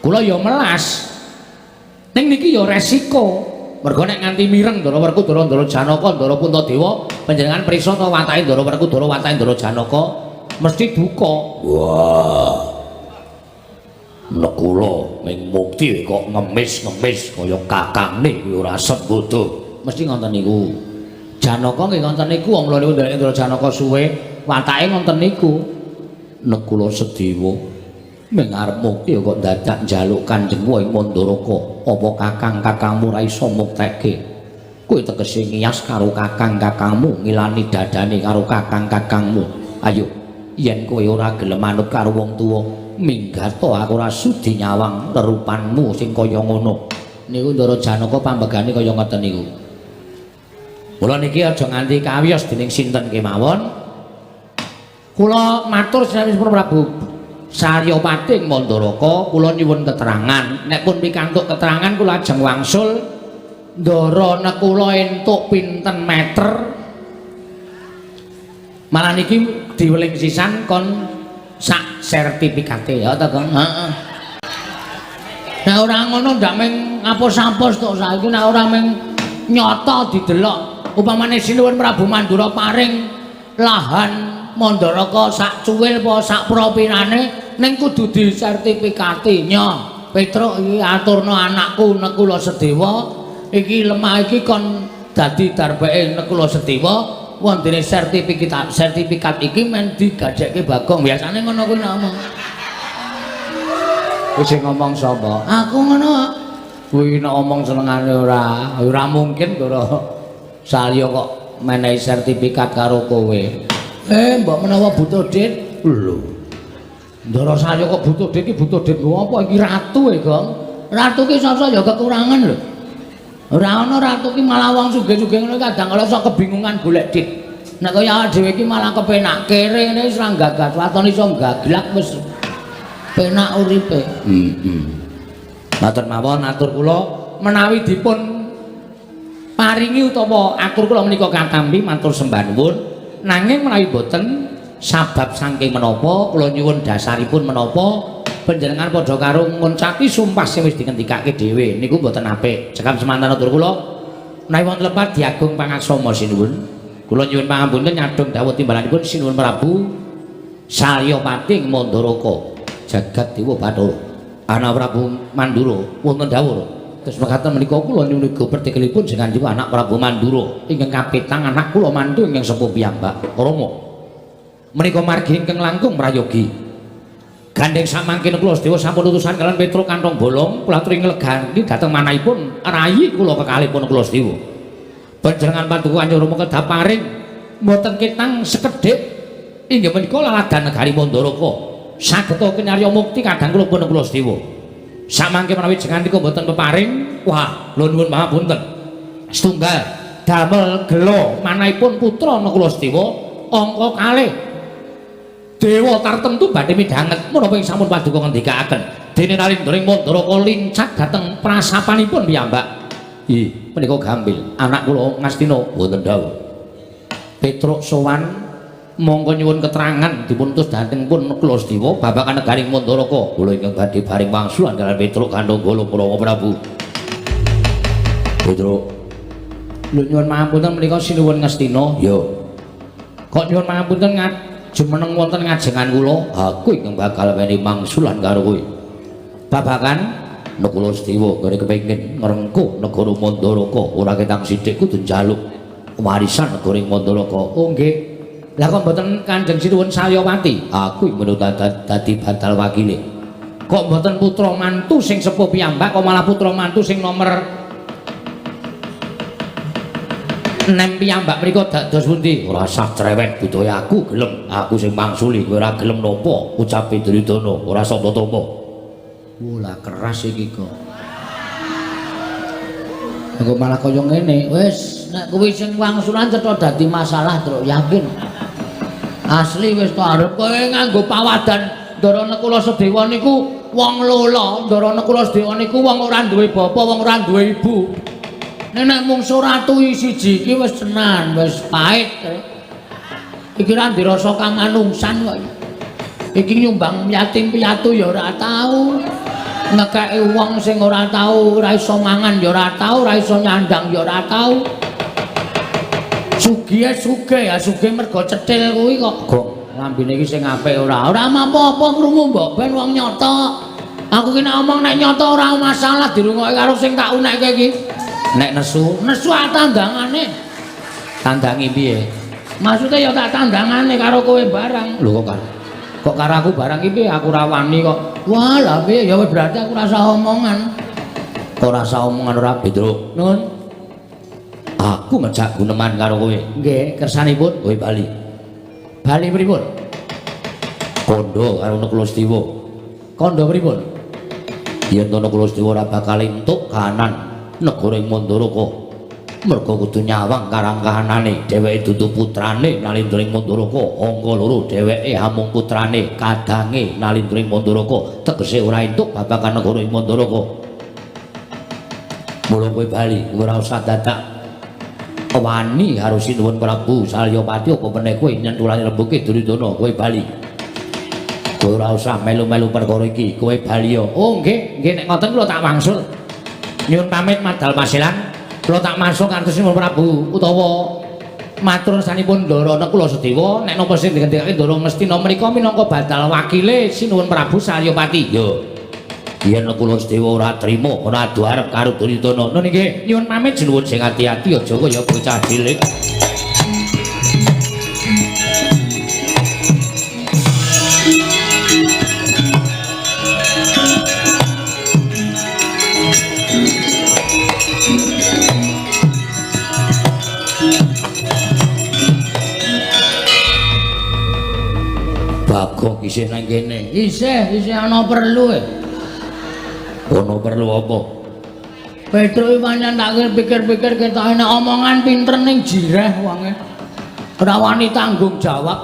Kula ya melas. Ning niki ya resiko. Mergo nek nganti mireng Ndara Werkudara, Ndara Janaka, Ndara Puntadewa, panjenengan prisa ta watake Ndara Werkudara, watake Ndara Janaka mesti duka. Wah. Nekula ming mukti kok ngemis-ngemis kaya kakangne kuwi ora sembodo. Mesti ngoten niku. Janaka nggih ngoten niku, wong kula niku nderek Ndara Janaka suwe, watake ngoten niku. Nekula Sadewa ming arep mukti kok dadak njaluk Kanjeng Wae Mandaraka. Apa kakang-kakangmu ora iso muktekke? Kowe tegese ngiyas karo kakang-kakangmu, ngilani dadane karo kakang-kakangmu. Ayo, yen kowe ora gelem manut karo wong tuwa, minggat aku ora sudi nyawang rerupanmu sing kaya ngono. Niku Ndara Janaka pambegane kaya ngoten niku. Mula niki aja nganti kawiyos dening sinten kemawon. Kula matur sampun Prabu Saryapati ing Mandaraka, kula nyuwun keterangan. Nek pun pikantuk keterangan kula ajeng wangsul Ndara Nakula entuk pinten meter. Malah niki diweling sisan kon sak sertifikate ya ta, Kang? Heeh. Nek ora ngono ndak meng apos-apos tok saiki nek ora meng nyata didelok. Upamane Sinuwun Prabu Mandura paring lahan Mandaraka sak cuwil apa sak propirane ning kudu disertifikati. Nyo, Petruk iki aturna anakku Nakula Sadewa iki lemah iki kon dadi darbeke Nakula Sadewa wondene sertifikat sertifikat iki men digajekke Bagong. Biasane ngono kuwi nek ngomong. Kuwi sing ngomong sapa? Aku ngono. Kuwi nek ngomong senengane ora, ora mungkin Ndara Salya kok menehi sertifikat karo kowe. Mbok menawa butuh dit. Lho. Ndara Salya kok butuh dit iki butuh dit nggo apa iki ratu e, Gong? Ratu ki sasa ya kekurangan lho. Ora ana ratu ki malah wong sugih-sugih ngono kadang kala sok kebingungan golek dit. Nek kaya awake dhewe iki malah kepenak kere ngene wis ora gagas waton iso gaglak wis penak uripe. Heeh. Matur mawon atur kula menawi dipun paringi utawa atur kula menika katampi matur sembah nuwun. Nanging menawi boten sabab saking menapa kula nyuwun dasaripun menapa panjenengan padha karo nguncati sumpah sing wis dingendikake dhewe niku mboten apik. Cekap semanten atur kula menawi wonten lepat diagung pangaksama sinuwun. Kula nyuwun pangapunten nyadhong dawuh timbalanipun Sinuwun Prabu Salyapati ing Mandaraka jagat Dewa Bathara Anak Prabu Mandura wonten dawuh. Terus mekaten menika kula nyuwun uga pertikelipun jenengan anak Prabu Mandura ingkang kapitang anak kula mantu ingkang sepuh piyambak Rama. Menika margi ingkang langkung prayogi. Gandheng samangkene kula sedaya sampun utusan kalian Petruk kantong bolong kula aturi nglegani dhateng manahipun rayi kula kekalihipun kula sedaya. Panjenengan paduka Kanjeng Rama kedah paring mboten ketang sekedhik inggih menika laladan negari Mandaraka. Sageta kinarya mukti kadang kula pun kula sedewa. Samangke menawi jenengan mboten peparing, wah, lho nuwun pangapunten. Setunggal damel gela manahipun putra Nakula Sedewa angka kalih dewa tartemtu badhe midhanget menapa ing sampun paduka ngendikaaken dene Nalindra ing Mandaraka lincak dhateng prasapanipun piyambak. Ih, menika gampil anak kula Ngastina wonten dawuh. Petruk sowan mongko nyuwun keterangan dipun utus dhateng pun Nakula Sedewa babagan negari Mandaraka. Kula ingkang badhe baring wangsulan kaliyan Petruk Gandanggala Rama Prabu. Petruk, lho nyuwun pangapunten menika sinuwun Ngastina. Ya. Kok nyuwun pangapunten jumeneng wonten ngajengan kula? Aku ingkang bakal weni mangsulan karo kowe. Babagan Nakula Sedewa gone kepengin ngrengkuh negara Mandaraka, ora ketang sithik kudu njaluk warisan negara Mandaraka. Oh nggih. Lah kok mboten Kanjeng Sinuwun Salyawati? Aku menurut dadi badal wakile. Kok mboten putra mantu sing sepuh piyambak kok malah putra mantu sing nomor 6 piyambak mriku dados pundi? Ora sah cerewet budaya aku gelem, aku sing mangsuli kowe ora gelem napa? Ucape Duryudana ora sapa tampa. Wah, keras iki kok. Engko malah kaya ngene. Wis nek kuwi sing wangsulan cetha dadi masalah, Truk, yakin. Asli wis to arep kowe nganggo pawadan Ndara Nakula Sedewa niku wong lola, Ndara Nakula Sedewa niku wong ora duwe bapa, wong ora duwe ibu. Nek mungsu ratu siji iki wis tenan, wis pahit. Iki ra dirasa kamanungsan kok. Iki nyumbang yatim piatu ya ora tau. Ngekeki wong sing ora tau, ora iso mangan ya ora tau, ora iso nyandang ya ora tau. Sugihe sugih ya sugih mergo cethil kuwi kok. Kok lambene iki sing apik ora? Ora apa-apa krungu mbok ben wong nyata. Aku ki nek omong nek nyata ora masalah dirungokke karo sing tak unekke iki. Nek nesu, nesu tandangane. Tandangi piye? Maksudnya ya tak tandangane karo kowe barang. Lho kok karo? Kok karo aku barang iki piye? Aku ora wani kok. Wah, lah piye ya berarti aku rasa omongan. Kok rasa omongan ora, Petruk? Nun. Aku ngejak guneman karo kowe. Nggih, kersanipun kowe bali. Bali pripun? Kandha karo Nakula Sedewa. Kandha pripun? Yen to Nakula Sedewa ora bakal entuk kahanan negara ing Mandaraka. Merga kudu nyawang karang kahanane, dheweke dudu putrane Nalindra ing Mandaraka. Angka loro dheweke amung putrane kadange Nalindra ing Mandaraka, tegese ora entuk babagan negara ing Mandaraka. Mula kowe bali, ora usah dadak wani karo Sinuwun Prabu Salyapati apa meneh kowe nyentulane rembuke Duryudana, kowe bali. Kowe ora usah melu-melu perkara iki, kowe bali ya. Oh nggih, nggih nek ngoten kula tak wangsul. Nyuwun pamit madal masilan. Kula tak masuk kantos Sinuwun Prabu utawa matur sanipun Ndara Nakula Sedewa nek napa sing digendikake Ndara Ngastina menika minangka badal wakile Sinuwun Prabu Salyapati. Yo. Yen Nakula Sedewa ora trima ora adu arep karo Duryudana. Nun nggih, nyuwun pamit sinuwun sing ati-ati aja kaya bocah cilik. Bagong isih nang kene. Isih, isih ana perlu e. Ana perlu apa? Petruk iki pancen tak pikir-pikir ketoke nek omongan pinter ning jireh wonge. Ora wani tanggung jawab.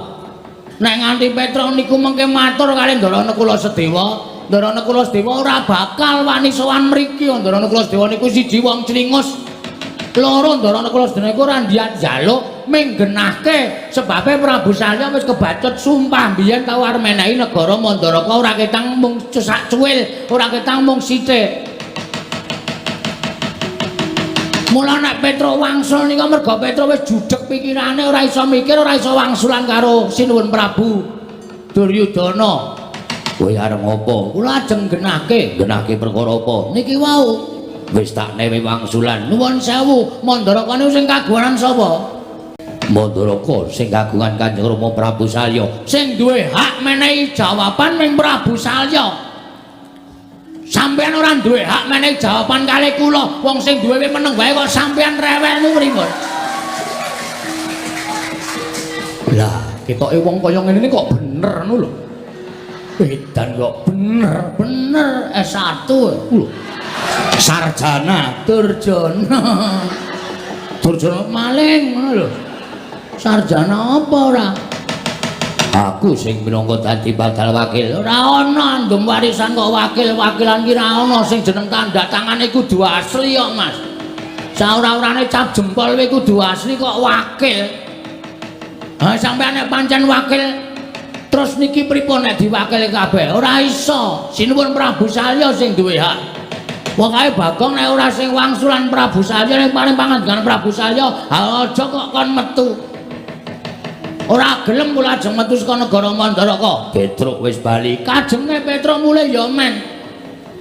Nek nganti Petruk niku mengke matur kali Ndara Nakula Sedewa, Ndara Nakula Sedewa ora bakal wani sowan mriki. Ndara Nakula Sedewa niku siji wong clingus. Loro Ndara Nakula Sedewa niku ora ndiat njaluk minggenahke sebabe Prabu Salya wis kebacut sumpah biyen tau arep menehi negara Mandaraka ora ketang mung sak cuwil, ora ketang mung sithik. Mula nek Petruk wangsul nika merga Petruk wis judeg pikirane ora iso mikir, ora iso wangsulan karo Sinuwun Prabu Duryudana. Kowe arep ngopo? Kula ajeng genahke. Genahke perkara apa? Niki wau wis tak newe wangsulan. Nuwun sewu, Mandaraka niku sing kagungan sapa? Mandaraka sing kagungan Kanjeng Rama Prabu Salya. Sing duwe hak menehi jawaban ning Prabu Salya. Sampeyan ora duwe hak menehi jawaban kalih kula. Wong sing duwe meneng wae kok sampeyan rewelmu pripun? Lah, ketoke wong kaya ngene iki kok bener ngono lho. Edan kok bener, Bener S1. Lho. Sarjana Durjana. Durjana Maling ngono lho. Sarjana apa ora? Aku sing minangka dadi badal wakil. Ora ana andum warisan kok wakil-wakilan ki ora ana sing jeneng tanda tangane kudu asli kok, Mas. Saora-orane cap jempol kuwi kudu asli kok wakil. Ha sampeyan nek pancen wakil terus niki pripun nek diwakili kabeh? Ora iso. Sinuwun Prabu Salya sing duwe hak. Wong kae Bagong nek ora sing wangsulan Prabu Salya ning paling pangandikan Prabu Salya, ha aja kok kon metu. Ora gelem kula ajeng metu saka negara Mandaraka. Petruk wis bali. Kajenge Petruk mulih ya men.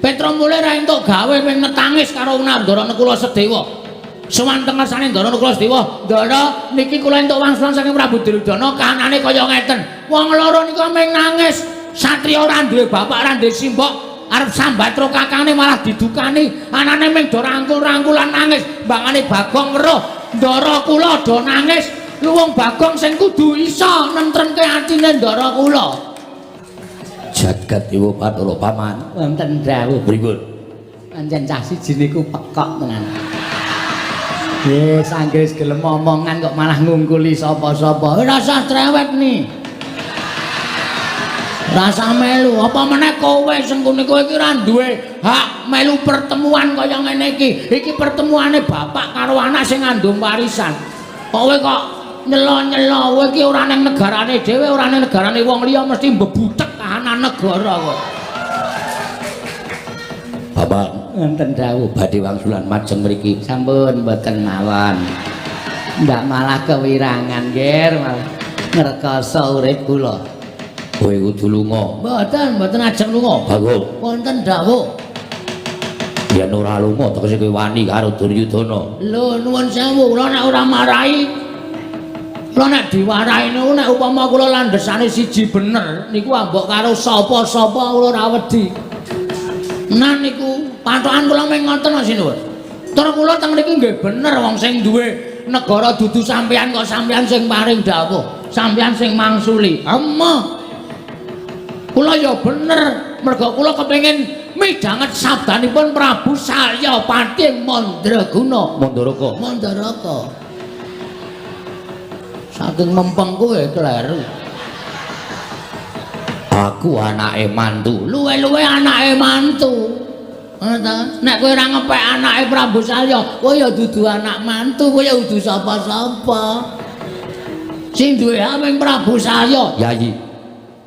Petruk mulih ra entuk gawe ming netangis karo Ndara Nakula Sedewa. Sowan teng ngersane Ndara Nakula Sedewa, "Ndara, niki kula entuk wangsulan saking Prabu Duryudana kahanane kaya ngeten." Wong loro nika ming nangis. Satriya ora duwe bapak, ora duwe simbok, arep sambat karo kakane malah didukani. Anane ming do rangkul-rangkulan nangis. Mbangane Bagong weruh, Ndara kula do nangis. Lu wong Bagong sing kudu iso nentremke atine ndara kula. Jagat Dewa Bathara Paman. Wonten dawuh. Pripun? Pancen cah siji niku pekok tenan. Wis anggere wis gelem omongan kok malah ngungkuli sapa-sapa. Ora usah trewet nih. Rasa melu, apa meneh kowe sengkune kowe iki ora duwe hak melu pertemuan kaya ngene iki. Iki pertemuane bapak karo anak sing ngandung warisan. Kowe kok nyelo-nyelo, kowe iki ora ning negarane dhewe, ora ning negarane wong liya mesti mbebutek kahanan negara kok. Bapak Wonten dawuh. Badhe wangsulan majeng mriki. Sampun mboten mawon. Ndak malah kewirangan, Ger, malah ngrekoso urip kula. Kowe kudu lunga. Mboten, mboten ajeng lunga. Bagong, Wonten dawuh. Yen ora lunga tegese kowe wani karo Duryudana. Lho nuwun sewu, kula nek ora marahi, kula nek diwarahi niku nek upama kula landhesane siji bener niku ambok karo sapa-sapa kula ora wedi. Nah niku patokan kula mung ngoten kok sinuwun. Tur kula teng mriki nggih bener wong sing duwe negara dudu sampeyan kok sampeyan sing paring dawuh, sampeyan sing mangsuli. Amma. Kula ya bener mergo kula kepengin midhanget sabdanipun Prabu Salyapati Mandraguna. Mandaraka. Mandaraka. Saking mempeng kowe kleru. Aku anake mantu. Luwe-luwe anake mantu. Ngono ta? Nek kowe ora ngepek anake Prabu Salya, kowe ya dudu anak mantu, kowe ya dudu sapa-sapa. Sing duwe hak mung Prabu Salya. Yayi.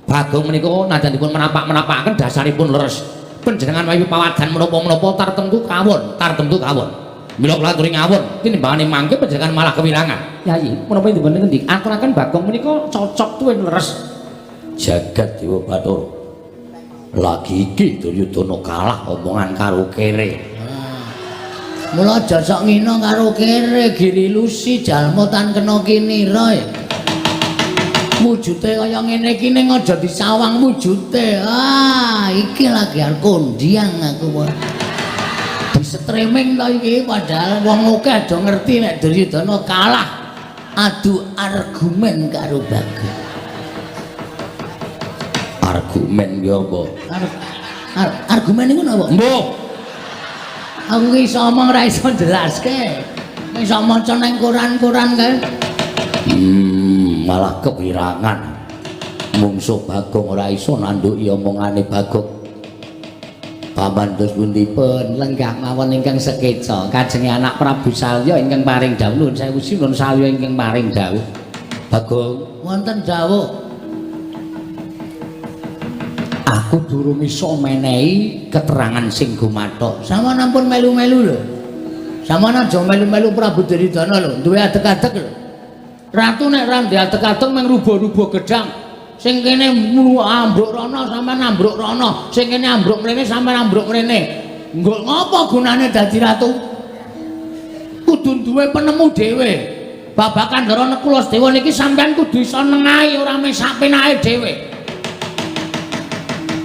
Bagong menika nadyan dipun menapak-menapakaken dasaripun leres. Panjenengan wayu pawadan menapa-menapa tartemtu kawon, tartemtu kawon. Mila kula aturi ngawon, tinimbangane mangke panjenengan malah kewirangan. Yayi, menapa dipun ngendik aturaken Bagong menika cocok tuwin leres. Jagat Dewa Bathara. Lagi iki Duryudana kalah omongan karo kere. Mula aja sok ngina karo kere, giri lusi jalma tan kena kinira. Wujute kaya ngene iki ning aja disawang wujute. Ah, iki lagi arep kondiang aku wae. Di streaming to iki padahal wong akeh do ngerti nek Duryudana kalah adu argumen karo Bagong. Argumen ki apa? Argumen iku napa? Mbuh. Aku ki iso omong ora iso jelaske. Iso maca nang koran-koran kae. Malah kewirangan. Mungsuh Bagong ora iso nandhuki omongane Bagong. Paman terus pundi? Pun lenggah mawon ingkang sekeca kajenge anak Prabu Salya ingkang paring dawuh. Nuwun sewu sinuwun Salya ingkang paring dawuh. Bagong, Wonten dawuh. Aku durung iso menehi keterangan sing gumathok. Sampeyan ampun melu-melu lho. Sampeyan aja melu-melu Prabu Duryudana lho, duwe adeg-adeg lho. Ratu nek ra ndek adeg-adeg mung rubuh-rubuh gedhang. Sing kene ambruk rono sampeyan ambruk rono, sing kene ambruk mrene sampeyan ambruk mrene. Nggo ngopo gunane dadi ratu? Kudu duwe penemu dhewe. Babakan Ndara Nekula Sedewa niki sampeyan kudu iso nengahi ora mung sak penake dhewe.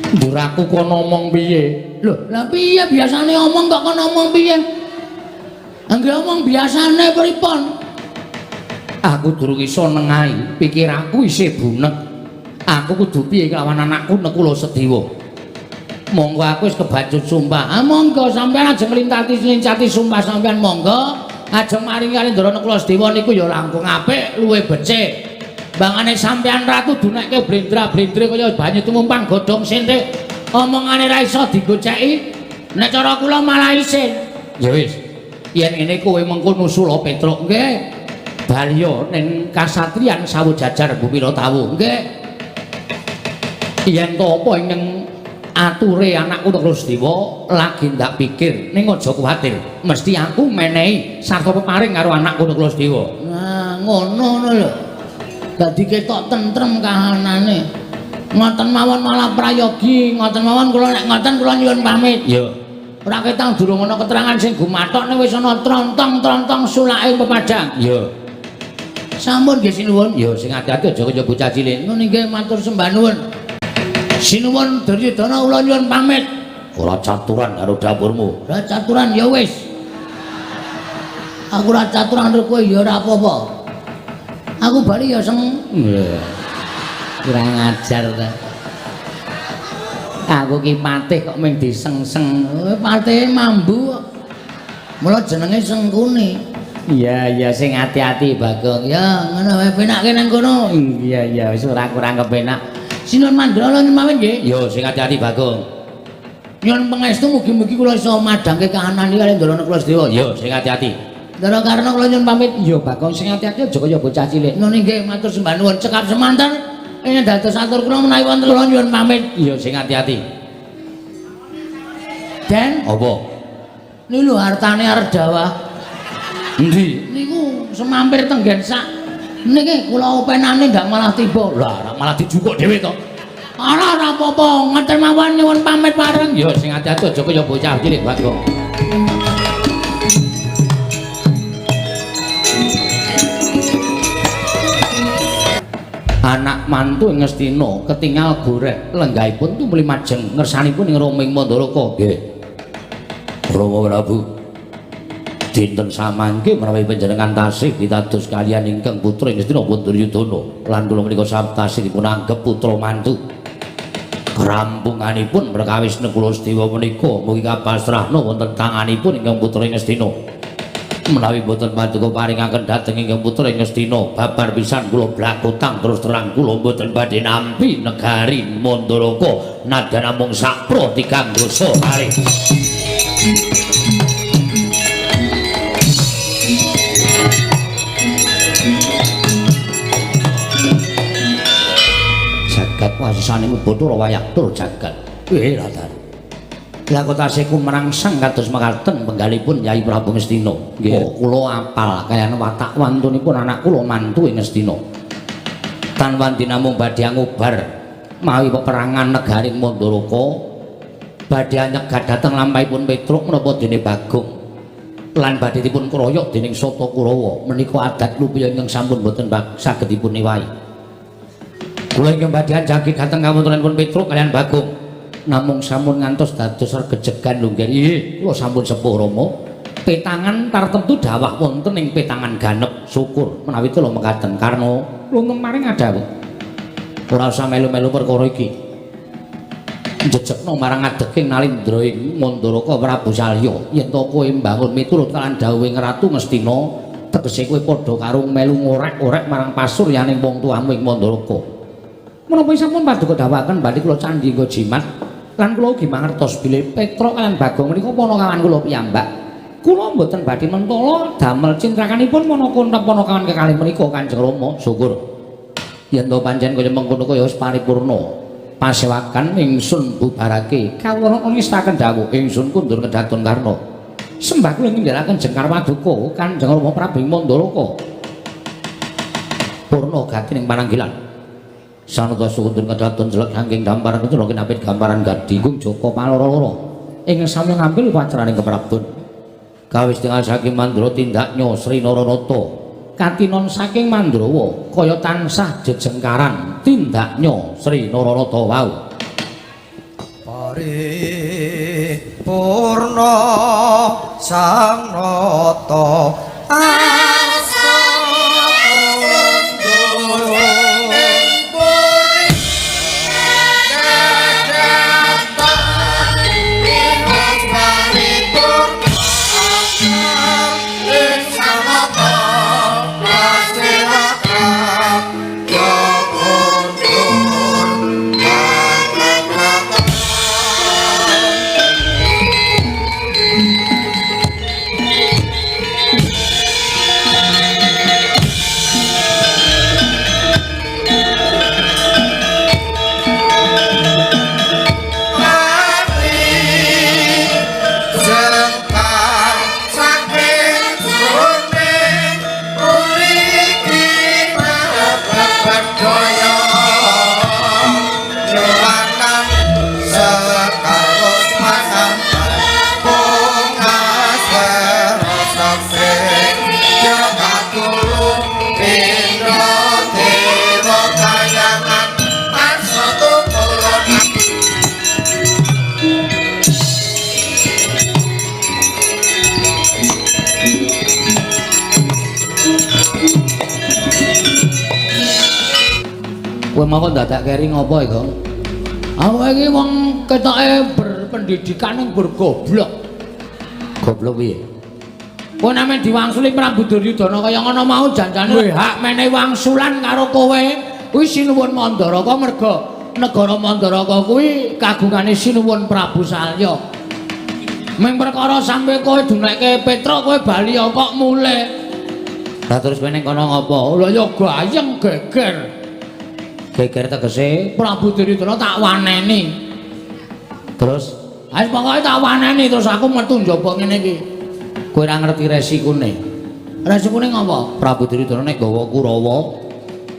Ndur aku kono omong piye? Lho, lah piye biasane omong kok kono omong piye? Angge omong biasane pripun? Aku durung iso nengahi, pikiranku isih bunek. Aku kudu piye kelawan anakku Nekula Sedewa. Monggo aku wis kebacut sumpah. Ah monggo sampeyan aja nglintati-lincati sumpah sampeyan monggo. Ajeng maringi kali Ndara Nekula Sedewa niku ya langkung apik, luwih becik. Bangane sampeyan ratu dunekke blendra-blendre kaya banyu tumumpang godhong senthik. Omongane ra iso digoceki. Nek cara kula malah isin. Ya wis. Yen ngene kowe mengko nusula Petruk nggih. Balya ning kasatriyan sawu jajar bumi Tawu nggih. Yen to apa ingkang ature anakku Nekula Sedewa lagi ndak pikir ning aja kuwatir. Mesti aku menehi sarta peparing karo anakku Nekula Sedewa. Nah, ngono ngono lho. Dadi ketok tentrem kahanane. Ngoten mawon malah prayogi, ngoten mawon kula nek ngoten kula nyuwun pamit. Ya. Ora ketang durung ana keterangan sing gumathok nek wis ana trontong-trontong sulake pepadang. Ya. Sampun nggih sinuwun. Ya sing ati-ati aja kaya bocah cilik. Ngono nggih matur sembah nuwun. Sinuwun Duryudana kula nyuwun pamit. Ora caturan karo dapurmu. Ora caturan ya wis. Aku ora caturan karo kowe ya ora apa-apa. Aku bali ya seng. Kurang ajar ta. Aku ki patih kok mung disengseng. Patihe mambu kok. Mula jenenge Sengkuni. Iya iya sing ati-ati Bagong. Ya ngono wae penakke nang kono. Iya iya wis ora kurang kepenak. Sinuwun Mandra lan mawon nggih. Yo sing ati-ati Bagong. Nyuwun pangestu mugi-mugi kula iso madhangke kahanan iki kali Ndara Nekula Sedewa. Yo sing ati-ati. Ndara Karna kula nyuwun pamit. Yo Bagong sing ati-ati aja kaya bocah cilik. Ngono nggih matur sembah nuwun cekap semanten. Ingkang dados atur kula menawi wonten kula nyuwun pamit. Yo sing ati-ati. Den, apa? Niku lho hartane arep dawah. Endi? Niku semampir tenggen sak. Niki kula openane ndak malah tiba. Lah malah dijukuk dhewe to. Ora ora apa-apa, ngoten mawon nyuwun pamit bareng. Yo sing ati-ati aja kaya bocah cilik Bagong. Anak mantu ing Ngastina ketingal goreh lenggahipun tumuli majeng ngersanipun ing Roming Mandaraka. Nggih. Rama Prabu. Dinten samangke menawi panjenengan tasih pitados kaliyan ingkang putra ing Ngastina pun Duryudana lan kula menika tasih dipun anggep putra mantu. Rampunganipun perkawis Nekula Sedewa menika mugi kapasrahna wonten tanganipun ingkang putra ing Ngastina. Menawi boten paduka paringaken dhateng ingkang putra ing Ngastina babar pisan kula blakutang terus terang kula boten badhe nampi negari Mandaraka nadyan namung sakpro tigang dasa kalih. Jagat wasisane Bathara wayah tur jagat. Ratan. Lah kok tasih kumrangsang kados mekaten penggalipun Yai Prabu Ngastina. Nggih. Oh, kula apal kayane watak wantunipun anak kula mantu ing Ngastina. Tan wandi namung badhe ngubar mawi peperangan negari Mandaraka, badhe nyegat dhateng lampahipun Petruk menapa dene Bagong lan badhe dipun kroyok dening Sata Kurawa. Menika adat lupiya ingkang sampun boten saged dipun ewahi. Kula ingkang badhe anjagi dhateng kawontenanipun Petruk kaliyan Bagong. Namung sampun ngantos dados regejegan lho nggih. Nggih, kula sampun sepuh Rama. Petangan tartemtu dawah wonten ing petangan ganep. Syukur menawi kula mekaten karna luntung maring adhawuh. Ora usah melu-melu perkara iki. Jejekno marang adeking Nalindra ing Mandaraka Prabu Salya. Yen to kowe mbangun miturut lan dawuhing Ratu Ngastina, tegese kowe padha karo melu ngorek-orek marang pasuryaning wong tuamu ing Mandaraka. Menapa sampun paduka dawuhaken badhe kula candhi nggo jimat lan kula ugi mangertos bilih Petruk kaliyan Bagong menika panakawan kula piyambak. Kula mboten badhe mentala damel cintrakanipun manaka panakawan kekalih menika Kanjeng Rama. Syukur. Yen to pancen kaya mengkono kaya wis paripurna. Pasewakan ingsun bubarake. Kawula ngestaken dawuh ingsun kundur kedaton Karna. Sembah kula nindakaken jengkar paduka Kanjeng Rama Prabu Mandaraka. Purna gati ning pananggilan. Sanata sukundur kedaton jelek saking damparan kencana kinapit gambaran gadinggung Jaka Paloro-loro ing sami ngambil upacarane keprabon. Kawis tingal saking Mandra tindaknya Sri Naranata katinon saking Mandrawa kaya tansah jejengkaran tindaknya Sri Naranata wau. Paripurna sang nata. Kowe mau kok dadak keri ngopo iki, Gong? Aku iki wong ketoke berpendidikan ning bergoblok. Goblok piye? Kowe nek diwangsuli Prabu Duryudana kaya ngono mau janjane duwe hak menehi wangsulan karo kowe. Kuwi Sinuwun Mandaraka merga negara Mandaraka kuwi kagungane Sinuwun Prabu Salya. Ming perkara sampe kowe dunekke Petruk kowe bali kok mulih. Lah terus kowe ning kono ngopo? Lah ya gayeng geger. Geger tegese Prabu Duryudana tak waneni. Terus wis pokoke tak waneni terus aku metu njaba ngene iki. Kowe ora ngerti resikune. Resikune ngopo? Prabu Duryudana nek gawa Kurawa,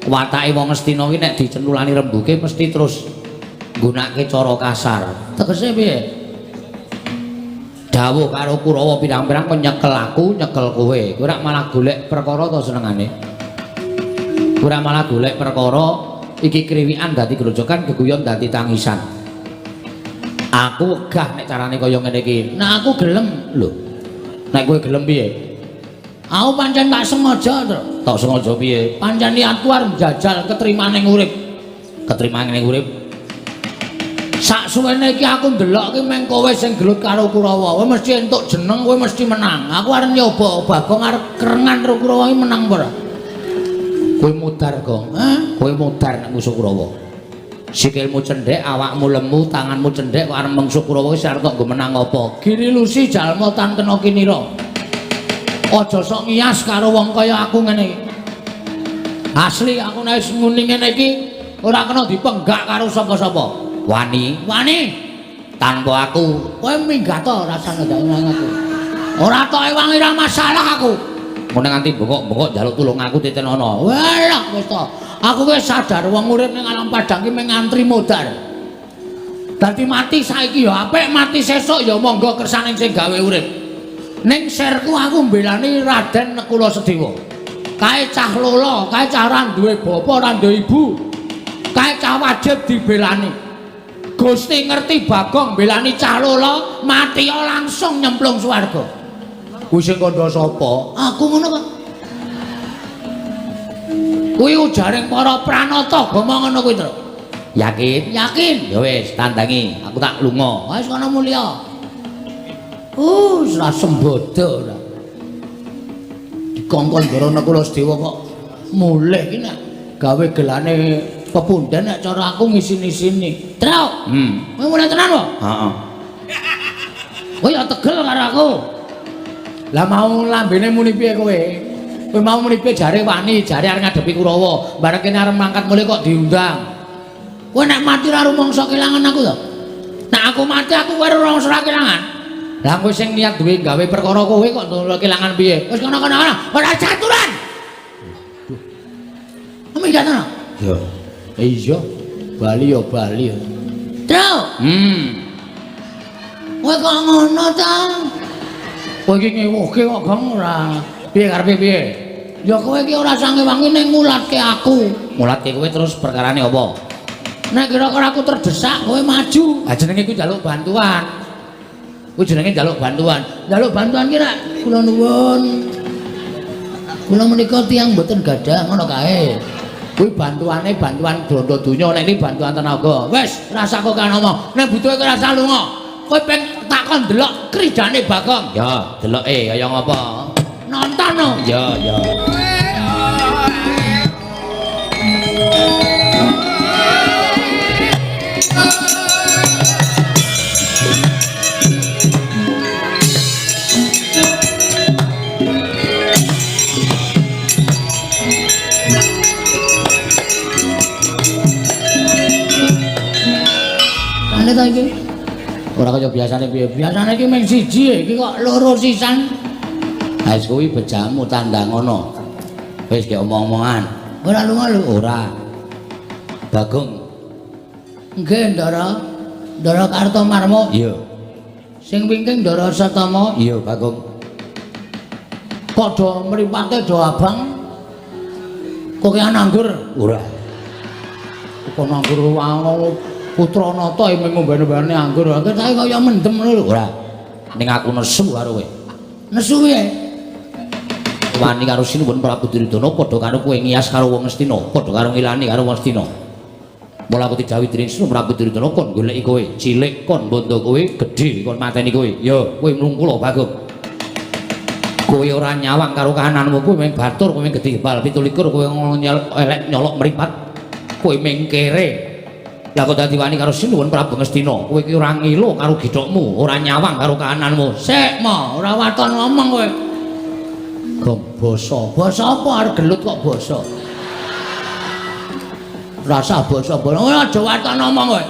watake wong Ngastina kuwi nek dicentulani rembuke mesti terus nggunakake cara kasar. Tegese piye? Dawuh karo Kurawa pirang-pirang kok nyekel aku, nyekel kowe. Kowe ora malah golek perkara to senengane. Kowe ora malah golek perkara iki kriwikan dadi grojokan, geguyon dadi tangisan. Aku wegah nek carane kaya ngene iki. Nek aku gelem lho. Nek kowe gelem piye? Aku pancen tak sengaja to. Tak sengaja piye? Pancen niatku arep njajal ketrimane urip. Ketrimane urip. Sak suwene iki aku ndelok iki meng kowe sing gelut karo Kurawa. Kowe mesti entuk jeneng, kowe mesti menang. Aku arep nyoba Bagong arep kerengan karo Kurawa iki menang apa ora? Kowe mudar, Gong. Hah? Kowe mudar nek musuh Kurawa. Sikilmu cendhek, awakmu lemu, tanganmu cendhek kok arep mengsuh Kurawa wis arep tok nggo menang apa? Giri lusi jalma tan kena kinira. Aja sok ngiyas karo wong kaya aku ngene iki. Asli aku nek wis muni ngene iki ora kena dipenggak karo sapa-sapa. Wani, wani tanpa aku. Kowe minggat to rasane ndak nang aku. Ora tok ewangi ora masalah aku. Mun nganti bengok-bengok njaluk tulung aku titenono. Walah wis to. Aku wis sadar wong urip ning alam padang iki mung ngantri modar. Dadi mati saiki ya apik, mati sesuk ya monggo kersane sing gawe urip. Ning serku aku mbelani Raden Nekula Sedewa. Kae cah lolo, kae cah ora duwe bapa, ora duwe ibu. Kae cah wajib dibelani. Gusti ngerti Bagong mbelani cah lolo, mati langsung nyemplung swarga. Kuwi sing kandha sapa? Aku ngono kok. Kuwi ujaring para pranata agama ngono kuwi, Tru. Yakin? Yakin. Ya wis, tandangi, aku tak lunga. Wis kono mulya. Ora sembodo ora. Dikongkon Ndara Nekula Sedewa kok mulih iki nek gawe gelane pepundhen nek cara aku ngisin-isini. Truk. Kowe mulih tenan wae? Heeh. Kowe ya tegel karo aku. Lah mau lambene muni piye kowe? Kowe mau muni piye jare wani, jare arep ngadepi Kurawa. Bareng kene arep mangkat mulih kok diundang. Kowe nek mati ora rumangsa kelangan aku to? Nek aku mati aku kowe ora rumangsa kelangan. Lah kowe sing niat duwe gawe perkara kowe kok kelangan piye? Wis kono-kono ora caturan. Duh. Minggat ana? Ya. Iya. Bali ya bali. Truk. Kowe kok ngono ta? Kowe iki ngewuhke kok Gong ora. Piye karepe piye? Ya kowe iki ora sange-wangi ning ngulatke aku. Ngulatke kowe terus perkarane apa? Nek kira-kira aku terdesak kowe maju. Ha jenenge ku njaluk bantuan. Kuwi jenenge njaluk bantuan. Njaluk bantuan ki nek kula nuwun. Kula menika tiyang mboten gadah ngono kae. Kuwi bantuane bantuan bondo donya, nek iki bantuan tenaga. Wis, rasa kok kan ngomong. Nek butuhe kowe rasa lunga. Kowe peng takon delok kridane Bagong. Ya, deloke kaya ngapa. Nonton no. Ya, ya. Ane ta iki? Ora kaya biasane piye? Biasane iki mung siji, iki kok loro sisan. Ha wis kuwi bejamu tandang ngono. Wis gek omong-omongan. Ora lunga lho. Ora. Bagong. Nggih, Ndara. Ndara Kartomarma. Iya. Sing wingking Ndara Satama. Iya, Bagong. Kok do mripate do abang? Kokean anggur? Ora. Kok anggur putra nata mung ngombe-ombene anggur. Ketoke kaya mendem ngono lho. Ora. Ning aku nesu karo kowe. Nesu piye? Wani karo Sinuwun Prabu Duryudana padha karo kowe ngiyas karo wong Ngastina, padha karo ngilani karo wong Ngastina. Mula aku didhawuhi dening Sri Prabu Duryudana kon goleki kowe, cilik kon bondo kowe, gedhe kon mateni kowe. Ya, kowe mlungkula Bagong. Kowe ora nyawang karo kahananmu, kowe mung batur, kowe mung gedhe bal 27, kowe elek nyolok mripat. Kowe mung kere. Lah kok dadi wani karo Sinuwun Prabu Ngastina, kowe iki ora ngilo karo githokmu, ora nyawang karo kahananmu. Sik, mo, ora waton ngomong kowe. Gong basa. Basa apa arep gelut kok basa? Rasa basa-basa. Ora aja waton ngomong kowe.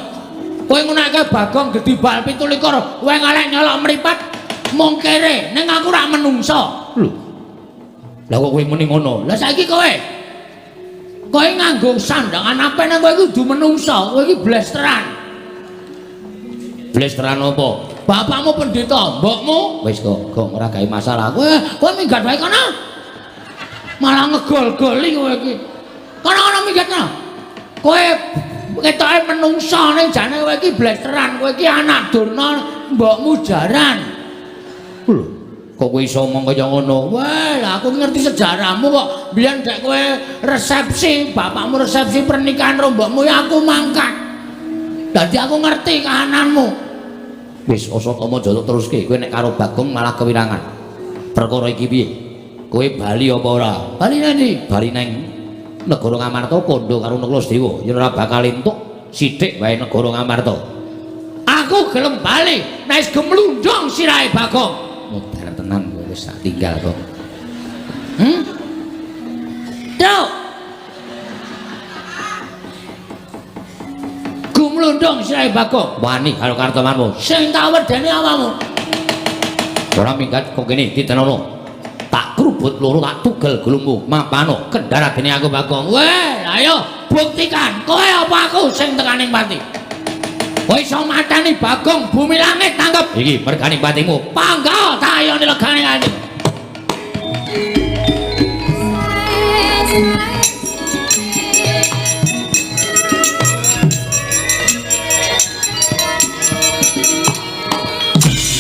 Kowe ngunake Bagong gedhi bal 27, kowe ngalek nyolok mripat mung kere, ning aku ora menungsa. Lho. Lah kok kowe muni ngono? Lah saiki kowe. Kowe nganggo sandangan apa nang kowe iki kudu menungsa, kowe iki blesteran. Blesteran apa? Bapakmu pendeta, mbokmu wis kok gong ora gawe masalah. Kowe minggat wae kono. Malah ngegol-goli kowe iki. Kono-kono minggat kono. Kowe ketoke menungsa ning jane kowe iki blesteran, kowe iki anak Durna, mbokmu jaran. Lho, kok kowe iso omong kaya ngono? Wah, lah aku ngerti sejarahmu kok. Biyen dek kowe resepsi, bapakmu resepsi pernikahan karo mbokmu ya aku mangkat. Dadi aku ngerti kahananmu. Wis Aswatama aja teruske, kowe nek karo Bagong malah kewirangan. Perkara iki piye? Kowe bali apa ora? Bali nang ndi? Bali nang negara Ngamarta kandha karo Nakula Sedewa. Yen ora bakal entuk sithik wae negara Ngamarta. Aku gelem bali nek wis gemlundung sirahe Bagong. Modar tenan kowe wis tak tinggal kok. Truk. Gumlundung sirahe Bagong. Wani karo kartomanmu. Sing tak wedeni awakmu. Ora minggat kok kene ditenono. Tak krubut loro tak tugel gulungmu. Mapano kendharadene aku Bagong. Weh, ayo buktikan kowe apa aku sing tekaning pati. Kowe iso mateni Bagong bumi langit tanggep. Iki mergane patimu. Pangga tayone legane ati.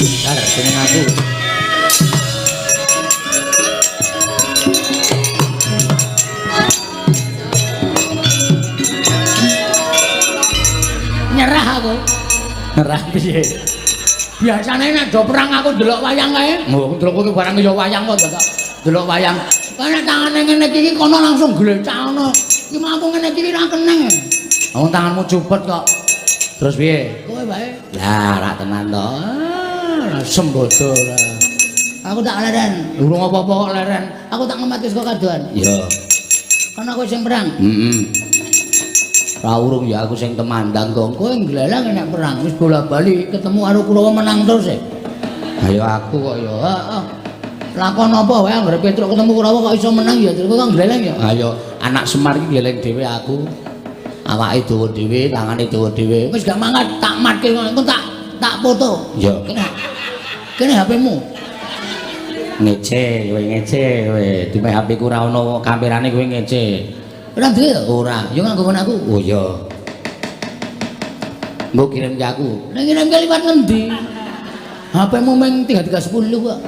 Bentar jeneng aku. Nyerah aku. Nyerah piye? Biasane nek do perang aku ndelok wayang kae. Oh, ndelok kowe barang ya wayang kok dadak delok wayang. Kan tangane ngene iki kono langsung glecak ngono. Iki mah aku ngene iki ra keneng. Wong tanganmu cupet kok. Terus piye? Kowe wae. Lah, ra tenan to. Sembodo ora. Aku tak leren. Urung apa-apa kok leren. Aku tak ngematke saka kadohan. Iya. Kono aku sing perang. Heeh. Ra urung ya aku sing temandang kok. Kowe nglelang nek perang wis bola-bali ketemu karo Kurawa menang terus e. Ayo aku kok ya. Heeh. Lakon apa wae anggere Petruk ketemu Kurawa kok iso menang ya terus kok nglelang ya. Ayo anak Semar iki nglelang dhewe aku. Awake dawa dhewe, tangane dawa dhewe. Wis gak mangkat tak matke ngono engko tak foto. Iya. Kene HP-mu. Ngece, kowe ngece kowe. Dime HP ku ora ono kamerane kowe ngece. Ora duwe ya? Ora. Ya nganggo nggon aku. Oh iya. Mbok kirim ke aku. Nek kirim ke liwat ngendi? HP-mu mung 3310 kok.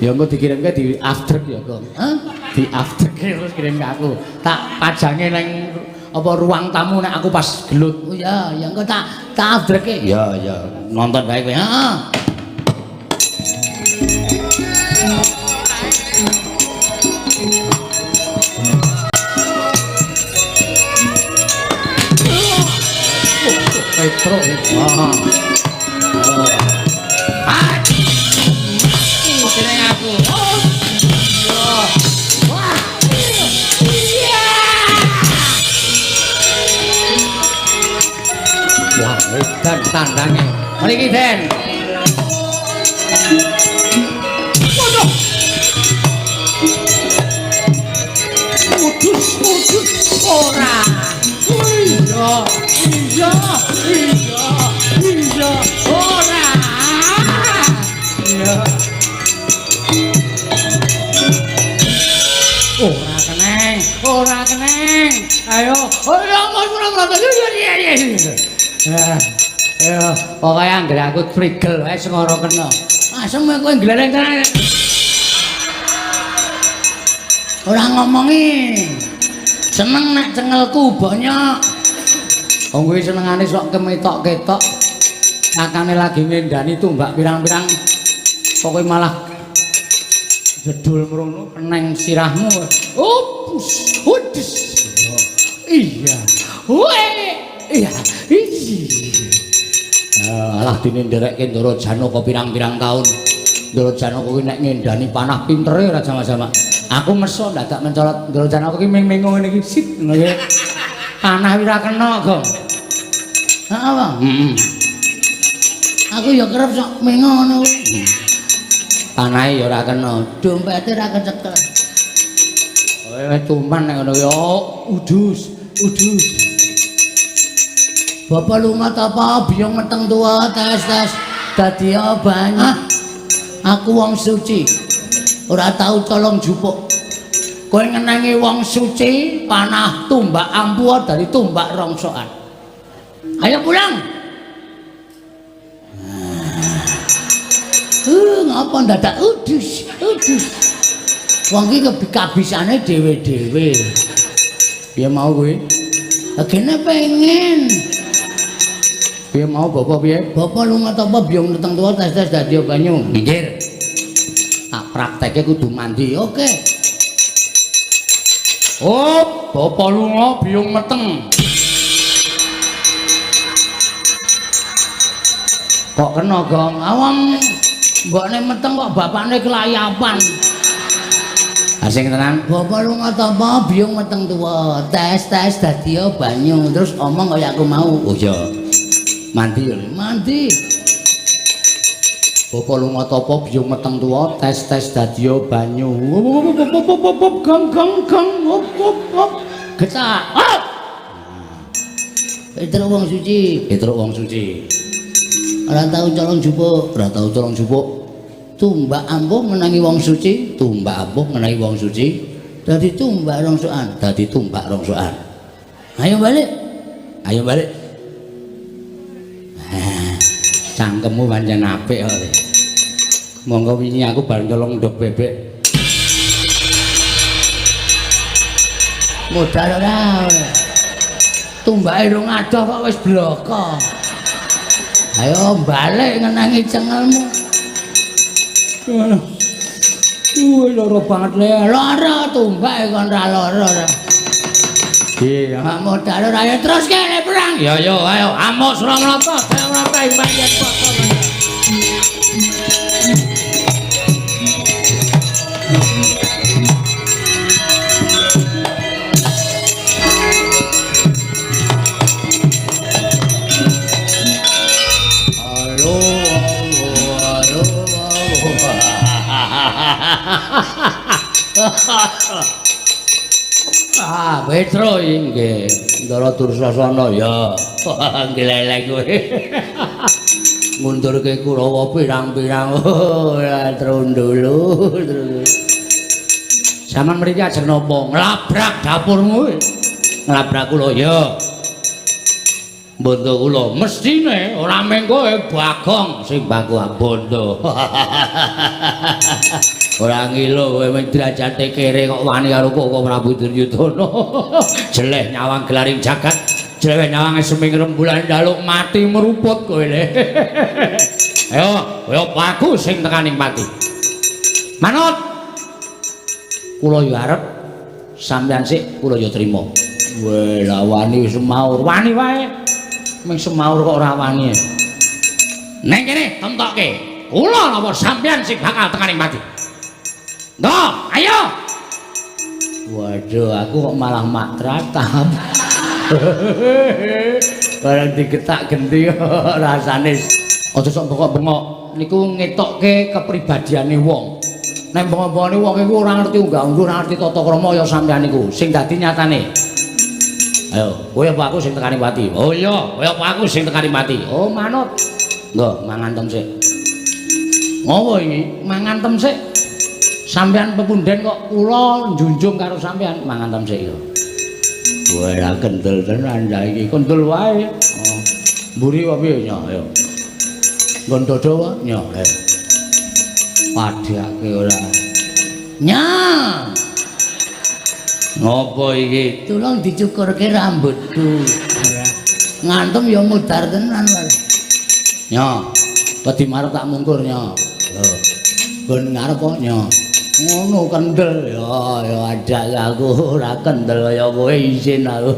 Ya engko dikirimke di after ya, Gong. Hah? Di after terus kirim ke aku. Tak pajange nang apa ruang tamu nek aku pas gelut. Oh iya, ya engko tak afterke. Iya, iya. Nonton bae kowe. Heeh. Petruk. Heeh. Jeneng aku. Wah. Iya. Wah, edan tandange. Mriki, Den. Waduh. Kudus, kudus ora. Iya, iya, iya, iya, ora. Iya. Ora keneng, ora keneng. Ayo, ora ora ora. Iya, iya. Ayo, pokoke anggere aku trigel wae sing ora kena. Asem kowe gleleng tenan. Ora ngomongi. Seneng nek cengelku bonyok. Wong kuwi senengane sok kemetok-ketok. Kakane lagi ngendani tumbak pirang-pirang. Pokoke malah jedul mrono keneng sirahmu. Upus, udes. Iya. Weh. Iya. Alah dene nderekke Ndara Janaka pirang-pirang taun. Ndara Janaka kuwi nek ngendani panah pintere ora sama-sama. Aku meso dadak mencolot Ndara Janaka ki ming-mingo ngene iki sit ngono ya. Panah ora kena, Gong. Heeh, Bang. Heeh. Aku ya kerep sok mengo ngono kuwi. Panahe ya ora kena, dompete ora kecekel. Kowe tuman nek ngono kuwi, oh, udus, udus. Bapak lunga ta apa biyung meteng tuwa tes-tes dadi banyak. Aku wong suci. Ora tau colong jupuk. Kowe ngenengi wong suci panah tumbak ampuh dari tumbak rongsokan. Ayo pulang. Ngapa ndadak udus, udus. Wong iki kabisane dhewe-dhewe. Piye mau kowe? Gene pengen. Piye mau bapak piye? Bapak lunga ta apa biyung meteng tuwa tes-tes dadi banyu. Minggir. Tak praktekke kudu mandi. Oke. Oh, bapak lunga biyung meteng. Kok kena, Gong? Awang mbokne meteng kok bapakne kelayapan. Asing tenan. Bapak lunga ta apa biyung meteng tuwa tes-tes dadi banyu terus omong kaya aku mau. Oh iya. Mandi ya, mandi. Bapak lunga tapa biyung meteng tuwa tes-tes dadi banyu. Gong gong gong op op op. Getak. Op. Petruk wong suci, Petruk wong suci. Ora tau colong jupuk, ora tau colong jupuk. Tumbak ampuh menangi wong suci, tumbak ampuh menangi wong suci. Dadi tumbak rongsokan, dadi tumbak rongsokan. Ayo balik. Ayo balik. Cangkemmu pancen apik kok. Monggo wingi aku bar nyolong ndhog bebek. Modal ora. Tumbake rong adoh kok wis bloko. Ayo balik ngenangi cengelmu. Wih, loro banget le. Lara tumbake kon ra lara ora. Iya, modal ora ayo terus kene perang. Ya yo ayo amuk Suramarta, Suramarta imbanyen padha. Halo, halo, halo. Ah, Petro inggih. Ndara Dursasana ya. Gleleng kowe. Ngundurke Kurawa pirang-pirang. Ora trundulu. Sampeyan mriki ajeng napa? Nglabrak dapurmu. Nglabrak kula ya. Bondo kula mestine ora mung kowe Bagong sing baku bondo. Ora ngilo kowe mung derajate kere kok wani karo Koko Prabu Duryudana. Jeleh nyawang gelaring jagat, jeleh nyawang seming rembulan daluk mati meruput kowe le. Ayo, kowe aku sing tekaning pati. Manut. Kula yo arep sampeyan sik kula yo trima. Weh, lah wani semaur, wani wae. Ming semaur kok ora wani. Neng kene tentokke. Kula napa sampeyan sing bakal tekaning pati. Ndok, ayo. Waduh, aku kok malah mak tratap. Barang digetak genti rasane. Aja sok bengok-bengok. Niku ngetokke kepribadiane wong. Nek bengok-bengokne wong iku ora ngerti unggah-ungguh, ora ngerti tata krama ya sampeyan niku. Sing dadi nyatane. Ayo, kowe apa aku sing tekani pati? Oh iya, kowe apa aku sing tekani pati? Oh, manut. Nggo, mangan tem sik. Ngopo iki? Mangan tem sik. Sampeyan pepunden kok kula njunjung karo sampeyan mangan tem sik ya. Wah, kendel tenan lha iki, kendel wae. Oh. Mburi apa piye nya? Ayo. Nggon dodo wae nya. Ayo. Padhake ora. Nya. Ngopo iki? Tulung dicukurke rambutku. Ngantem ya mudar tenan. Nyo. Wedi marep tak mungkur nyo. Lho. Nggon ngarep kok nyo. Ngono kendel ya ya adak aku ora kendel kaya kowe isin aku.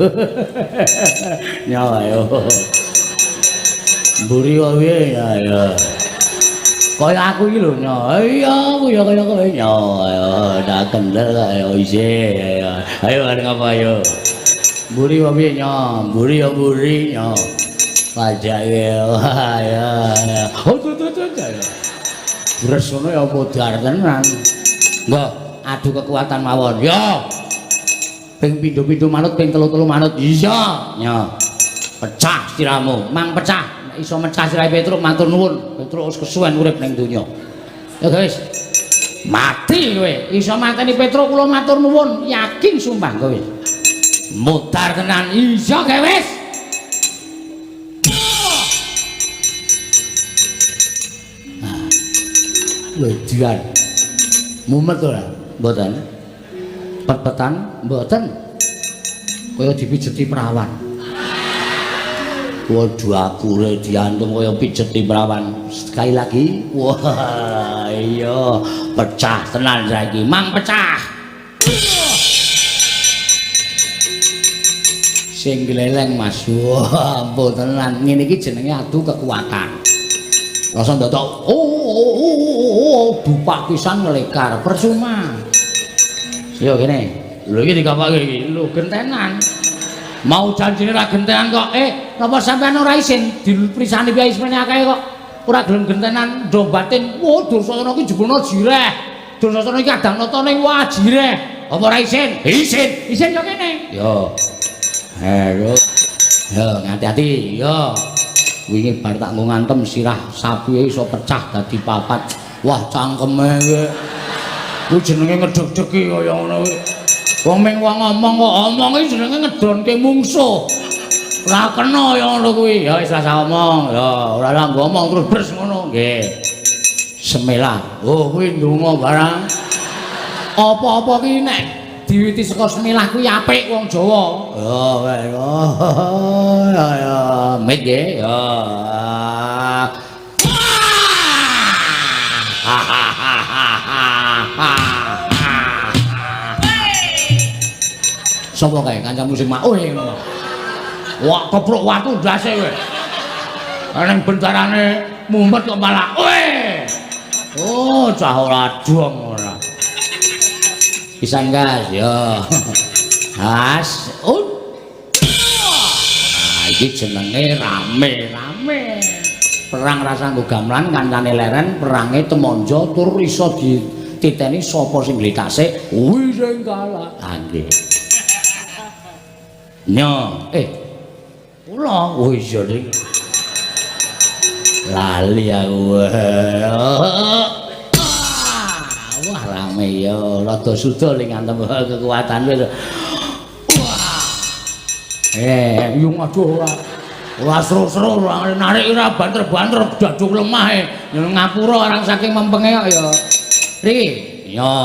Nyo ayo. Mburi wae ya ya. Kaya aku iki lho nyo. Iya aku ya kaya kowe nyo. Ayo ora kendel kaya isin. Ayo arep ngapa ayo. Mburi wae nyo, mburi ya mburi nyo. Pajake ya. Oh tuh tuh tuh. Bres ngono ya modar tenan. Nggih, adu kekuatan mawon. Ya. Ping pindho-pindho manut, ping telu-telu manut. Iya. Nyo. Pecah siramu, mang pecah. Nek iso mecah sirahe Petruk matur nuwun. Petruk wis kesuwen urip ning donya. Ya guys. Mati kowe. Iso mateni Petruk kula matur nuwun, yakin sumpah kowe. Mutar tenan. Iya kowe wis. Wedian. Mumet ora? Mboten. Pet-petan? Mboten. Kaya dipijeti perawan. Waduh akure diantung kaya pijeti perawan. Sekali lagi. Wah, iya, pecah tenan saiki. Mang pecah. Sing gleleng Mas. Wah, ampun tenan. Ngene iki jenenge adu kekuatan. Rasa ndodok oh dupak pisan ngelekar percuma. Yo kene. Lho iki dikapake iki. Lho gentenan. Mau janjine ra gentenan kok. Napa sampean ora isin diprisani piye ismene akeh kok ora gelem gentenan ndo batin. Wah, Dursasana iki jebulna jireh. Dursasana iki kadang nata ning wah jireh. Apa ora isin? Isin. Isin yo kene. Yo. Ayo. Yo ngati-ati yo. Wingi bar tak nggo ngantem sirah sapi iso pecah dadi papat. Wah cangkeme kowe. Kuwi jenenge ngedeg-degi kaya ngono kuwi. Wong ming wong ngomong kok omong iki jenenge ngedonke mungsuh. Ora kena kaya ngono kuwi. Ya wis rasa omong. Ya ora lah ngomong terus bres ngono. Nggih. Semelah. Oh kuwi ndonga barang. Apa-apa ki nek diwiti saka semilah kuwi apik wong Jawa. Ya ya ya mit nggih. Ya. Sopo kae kancamu sing makuh ngono. Wah kepruk watu ndase kowe. Ning bendarane mumet kok malah kowe. Oh cah ora dong ora. Pisan gas ya. Has. Oh. Nah, iki jenenge rame-rame. Perang rasa nggo gamelan kancane leren, perange temonjo tur iso dititeni sapa sing glitase kuwi sing kalah. Ha nggih. Nyo, kula oh iya ning. Lali aku. Wah rame ya, rada suda ning ngantem kekuatan wis. Wah. Yung aduh ora. Ora seru-seru, ora narik ora banter-banter dadung lemah e. Nyuwun ngapura orang saking mempenge kok ya. Riki. Ya.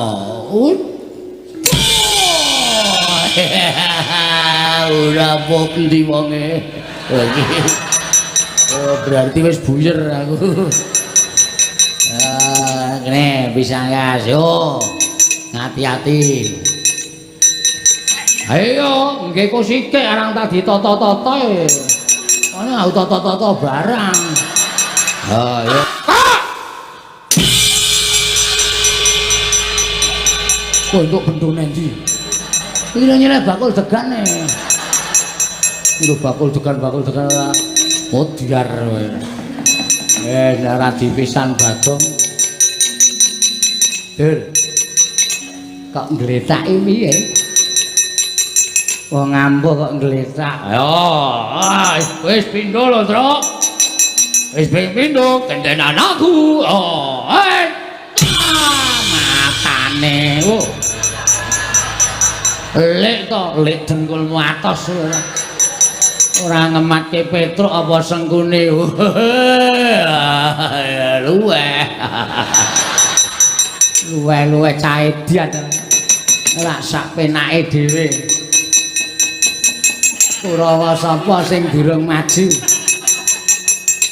Ora apa endi wonge. Oh, berarti wis buyer aku. Kene bisa gas yo. Ngati-ati. Ayo, nggih kok sikik arang tak ditata-tata e. Ana aku tata-tata barang. Ha, yo. Kok entuk bendone ndi? Iki nyeleh bakul degane. Lho bakul degan ora modiar kowe. Ora dipisan bagong. Dur. Kok ngletaki piye? Wong ampuh kok ngletak. Ayo, wis pindho lho, Truk. Wis ping pindho gentenan aku. Oh, matane. Oh. Lek to, lek dengkulmu atos ora. Ora ngematke Petruk apa sengkune. Luweh. Luweh-luweh caedian. Ora sak penake dhewe. Kurawa sapa sing durung maju?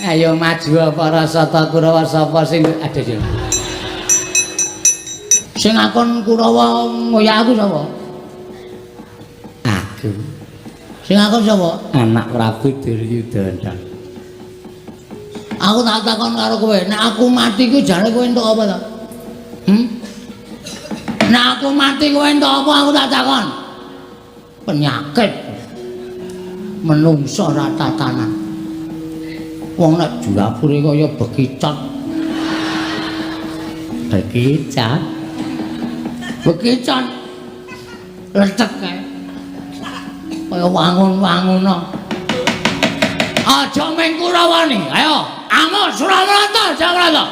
Ayo maju para sata Kurawa sapa sing ada yo. Sing akon Kurawa ngoyak aku sapa? Aku. Sing akon sapa? Anak Prabu Duryudana. Aku tak takon karo kowe, nek aku mati ku jare kowe entuk apa to? Nek aku mati kowe entuk apa aku tak takon. Penyakit. Menungso ora tatanan. Wong nek jurapure kaya bekicot. Bekicot. Bekicot. Lecek kae. Kaya wangun-wangun. Aja mung Kurawani. Ayo, amuk Suramarta, Jawarata.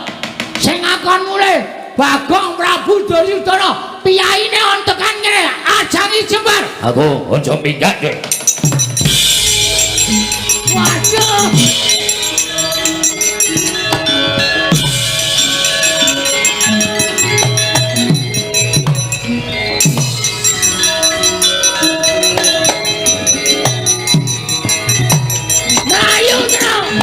Sing akon mulih Bagong Prabu Duryudana, piyaine on tekan kene, ajangi jembar. Aku aja minggat kowe. Waduh. Mlayu terus.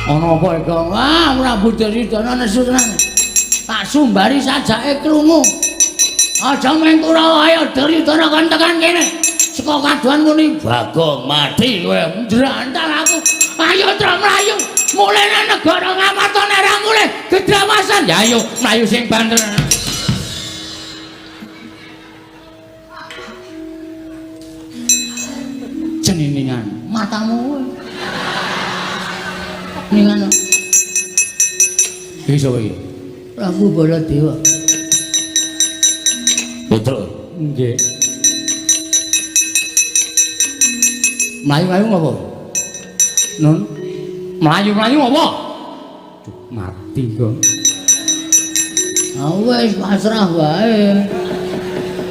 Ana apa iki? Wah, Prabu Duryudana nesu tenan. Tak sumbari sajake krungu. Aja mung Kurawa, ayo Duryudana kon tekan kene. Saka kaduan muni Bagong mati kowe. Njrantal aku. Ayo tra mlayu. Mulih nang negara Ngamarta nek ora mulih gedrawasan. Ya ayo mlayu sing banter. Ceniningan matamu. Ningan. Iki sapa iki? Prabu Baladewa. Putra. Nggih. Mlayu-mlayu ngopo? Nun. Mlayu-mlayu ngopo? Mati kok. Ah wis pasrah wae.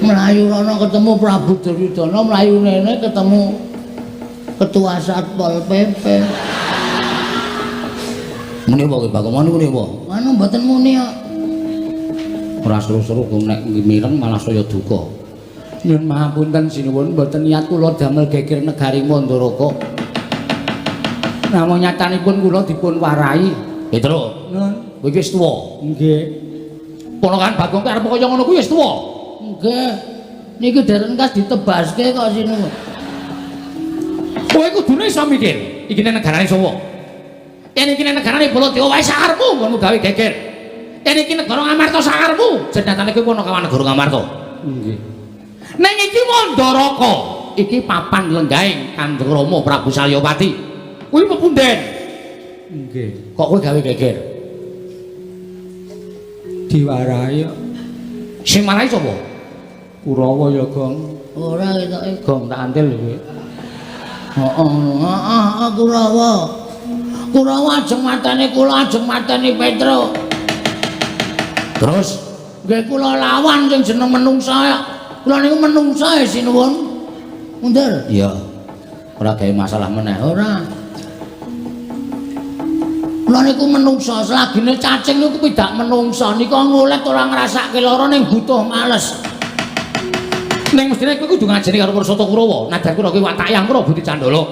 Mlayu rono ketemu Prabu Duryudana, mlayu rene ketemu Ketua Satpol PP. Muni apa kowe Bagong? Muni apa? Anu mboten muni kok. Ora seru-seru kok nek mireng malah saya duka. Nyuwun mahapunten sinuwun, mboten niat kula damel geger negari Mandaraka. Namung nyatanipun kula dipun warai. Petro, Nun. kowe iki wis tuwa. Nggih. Ponakan Bagong ki arep kaya ngono kuwi wis tuwa. Nggih. Niki dereng kas ditebaske kok sinuwun. Kowe kudune iso mikir, iki nek negarane sapa? Yen iki nek negarane Baladewa wae sakarepmu nggonmu gawe geger. Yen iki negara Ngamarta sakarepmu, jenatane kowe ponakan negara Ngamarta. Nggih. Ning iki Mandaraka, iki papan lenggahing Kanjeng Rama Prabu Salyapati. Kuwi pepunden. Nggih. Kok kowe gawe geger? Diwarai kok. Sing marai sapa? Kurawa ya, Gong. Ora ketoke Gong tak antil kowe. Heeh, heeh, Kurawa. Kurawa ajeng mateni kula, ajeng mateni Petro. Terus nggih kula lawan sing jeneng menungsa ya. Kula niku menungsa ya sinuwun. Mundur. Iya. Ora gawe masalah meneh. Ora. Kula niku menungsa, selagine cacing niku pidak menungsa nika ngulet ora ngrasake lara ning butuh males. Ning mestine kowe kudu ngajeni karo Sata Kurawa. Najan kura kuwi watake angkara budi candala.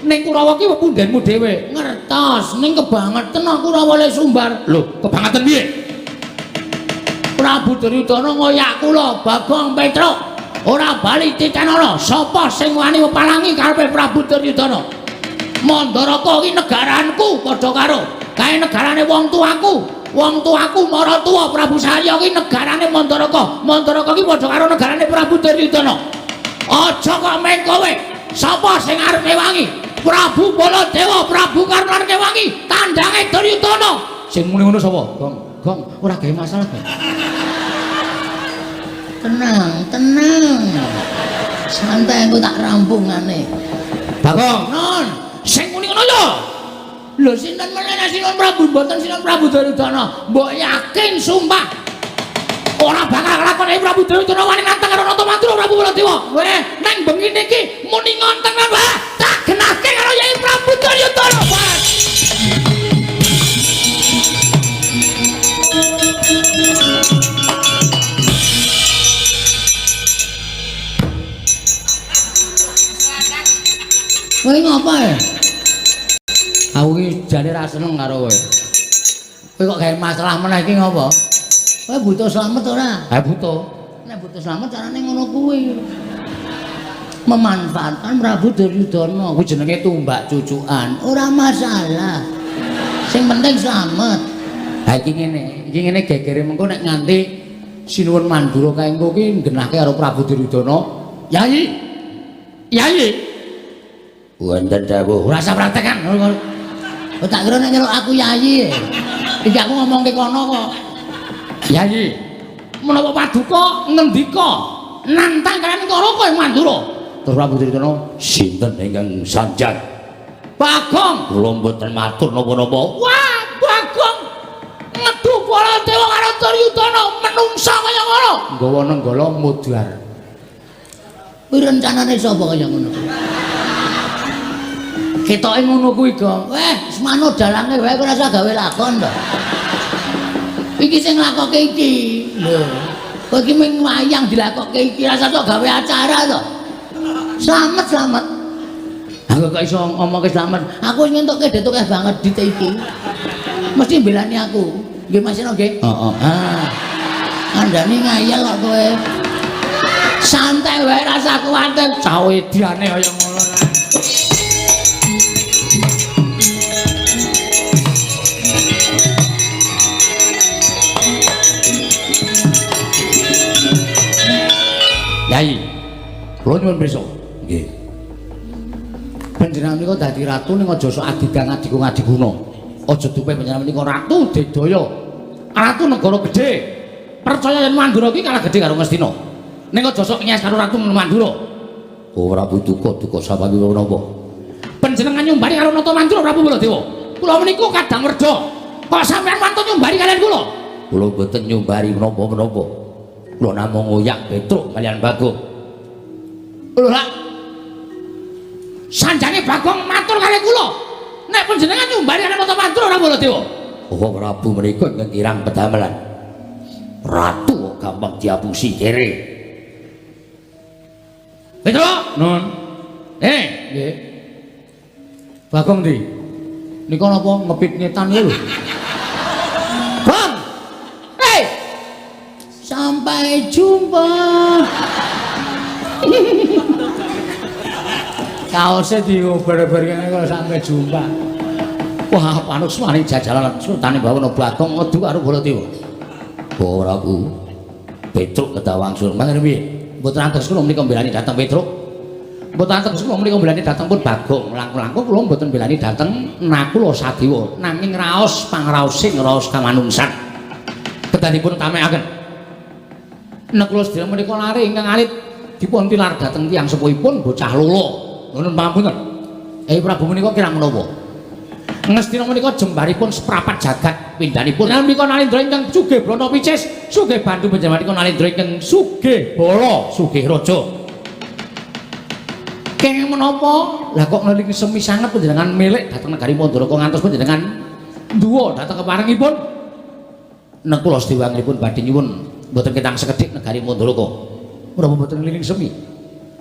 Ning Kurawa ki pepundenmu dhewe. Ngertos, ning kebangetan aku ora oleh sumbar. Lho, kebangetan piye? Prabu Duryudana ngoyak kula, Bagong Petruk. Ora bali titenana, sapa sing wani pepalangi karepe Prabu Duryudana? Mandaraka ki negaranku padha karo kae negarane wong tuaku. Wong tuaku maratuwa Prabu Salya ki negarane Mandaraka. Mandaraka ki padha karo negarane Prabu Duryudana. Aja kok meng kowe. Sapa sing arep ngewangi? Prabu Baladewa, Prabu Karna arep ngewangi tandange Duryudana. Sing muni ngono sapa? Gong, Gong, ora gawe masalah kowe. Tenang, tenang. Santai aku tak rampungane. Bagong, Non. Sing muni ngono ya. Lho sinten meneh nek Sinuwun Prabu mboten Sinuwun Prabu Duryudana. Mbok yakin sumpah. Ora bakal kelakon Prabu Duryudana wani nantang karo Nata Mandura Prabu Baladewa. Weh, nang bengi niki muni ngonten wae tak genahke karo Yai Prabu Duryudana. Wah. Kowe ngapa ya? Aku iki jane ra seneng karo kowe. Kowe kok gawe masalah meneh iki ngopo? Kowe butuh slamet ora? Ha butuh. Nek butuh slamet carane ngono kuwi. Memanfaatkan Prabu Duryudana kuwi jenenge tumbak cucukan. Ora masalah. Sing penting slamet. Ha iki ngene, iki ngene gegere mengko nek nganti Sinuwun Mandura kae engko ki nggenahke karo Prabu Duryudana. Yai. Yai. Wonten dawuh, ora usah praktekan. Oh, tak kira nek nyeluk aku yai. Iki aku ngomongke kono kok. Yai, menapa paduka ngendika nantang kalian Karaka ing Mandura? Terus Prabu Duryudana, sinten ingkang sanjang? Bagong, kula mboten matur napa-napa. Wah, Bagong ngedu Baladewa karo Duryudana menungsa kaya ngono. Nggawa nenggala mudhar. Kuwi rencanane sapa kaya ngono? Ketoke ngono kuwi, Gong. Weh, semano dalange wae ora usah gawe lakon to. Iki sing nglakoke iki. Lho, kowe iki mung wayang dilakoke iki, ora usah sok gawe acara to. Slamet, slamet. Aku kok iso ngomongke slamet. Aku wis ngentukke detuk banget dit iki. Mesti mbelani aku. Nggih Mas Seno nggih? Heeh. Ah. Kandhane ngayal kok kowe. Santai wae ra usah kuwatir. Cawe diane kaya ngono. Yai, kula nyuwun pirsa. Nggih. Panjenengan menika dadi ratu ning aja sok adidang adigung adiguna. Aja dupe panjenengan menika ratu digdaya. Ratu negara gedhe. Percaya yen Mandura iki kalah gedhe karo Ngastina. Ning aja sok nyes karo ratu Mandura. Oh, Prabu duka duka sababi menapa? Panjenengan nyumbari karo Nata Mandura Prabu Baladewa. Kula menika kadang werda. Kok sampeyan wantun nyumbari kalian kula? Kula mboten nyumbari menapa-menapa. Kula namung ngoyak Petruk kalian Bagong. Lho lak sanjange Bagong matur kalian kula. Nek panjenengan nyumbari kalian Nata Mandura ora Baladewa. Oh, Prabu menika ingkang kirang pedamelan. Ratu kok gampang diapusi kere. Petruk, Nun. Nggih. Bagong ndi? Nika napa ngepit ngetan lho. Bang. Hei. Sampai jumpa. Kaose diobar-obar kene kok sampai jumpa. Wah, panusmane jajalan Sultane Bawana Bagong ngedu karo Baladewa. Oh, Prabu. Petruk kedawangsul. Mangke piye? Mboten antos kula menika mbelani dhateng Petruk. Mboten antos kula menika mbelani dhateng pun Bagong. Langkung-langkung kula mboten mbelani dhateng Nakula Sadewa nanging raos pangraosing raos kamanungsan. Kedanipun tamekaken. Nakula sedaya menika lare ingkang alit dipun tilar dhateng tiyang sepuhipun bocah lolo. Nuwun pangapunten. Prabu menika kirang menapa? Ngastina menika jembaripun seprapat jagat pindhanipun. Menika Nalendra ingkang sugih brana picis, sugih bandu panjenengan menika Nalendra ingkang sugih bala, sugih raja. Kenging menapa? Lah kok ngelingi semi sanget panjenengan milik dhateng negari Mandaraka ngantos panjenengan nduwa dhateng keparengipun. Nekula sedewangipun badhe nyuwun mboten ketang sekedhik negari Mandaraka. Menapa mboten ngelingi semi?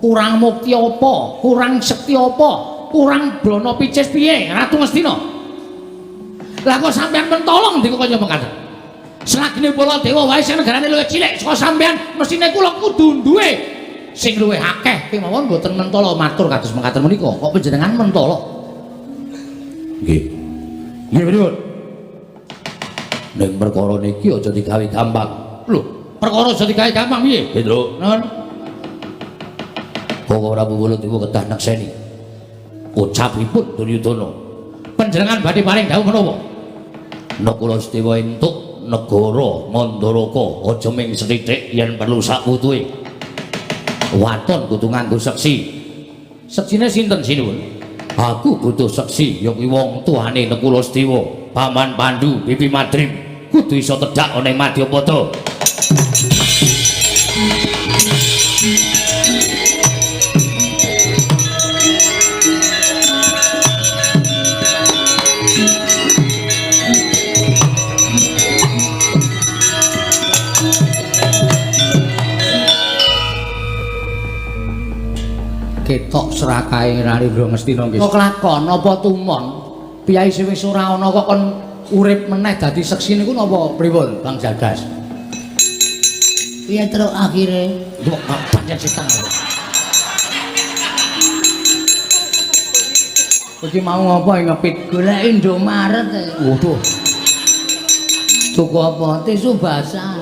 Kurang mukti apa? Kurang sekti apa? Kurang brana picis piye? Ratu Ngastina. Lah kok sampean mentolong ndika kaya mekaten. Selagine Baladewa wae sing negarane luwih cilik saka sampean, mesthine kula kudu duwe sing luwih akeh kemawon mboten mentolo matur kados mekaten menika. Kok panjenengan mentolo? Nggih. Nggih pripun? Ning perkara niki aja digawe gampang. Lho, perkara aja digawe gampang piye? Hendro. Nun. Kok Prabu Baladewa kedah nekseni ucapipun Duryudana. Panjenengan badhe paring dawuh menapa? Nakula Sedewa entuk negara Mandaraka aja ming sethithik yen perlu sakwutuhe. Waton kudu nganggo seksi. Seksine sinten sinuwun? Aku butuh seksi ya kuwi wong tuane Nakula Sedewa, Paman Pandu, Bibi Madrim kudu iso tedhak ana ing Madyapada. Ketok serakahe Narendra Ngastina nggih. Kok kelakon apa tumon? Piyai sing wis ora ana kok kon urip meneh dadi seksi niku napa pripun, Bang Jagas? Piye terus akhire? Kok pancen setan. Iki mau ngopo ngepit? Golek Indomaret. Waduh. Tuku apa? Tisu basah.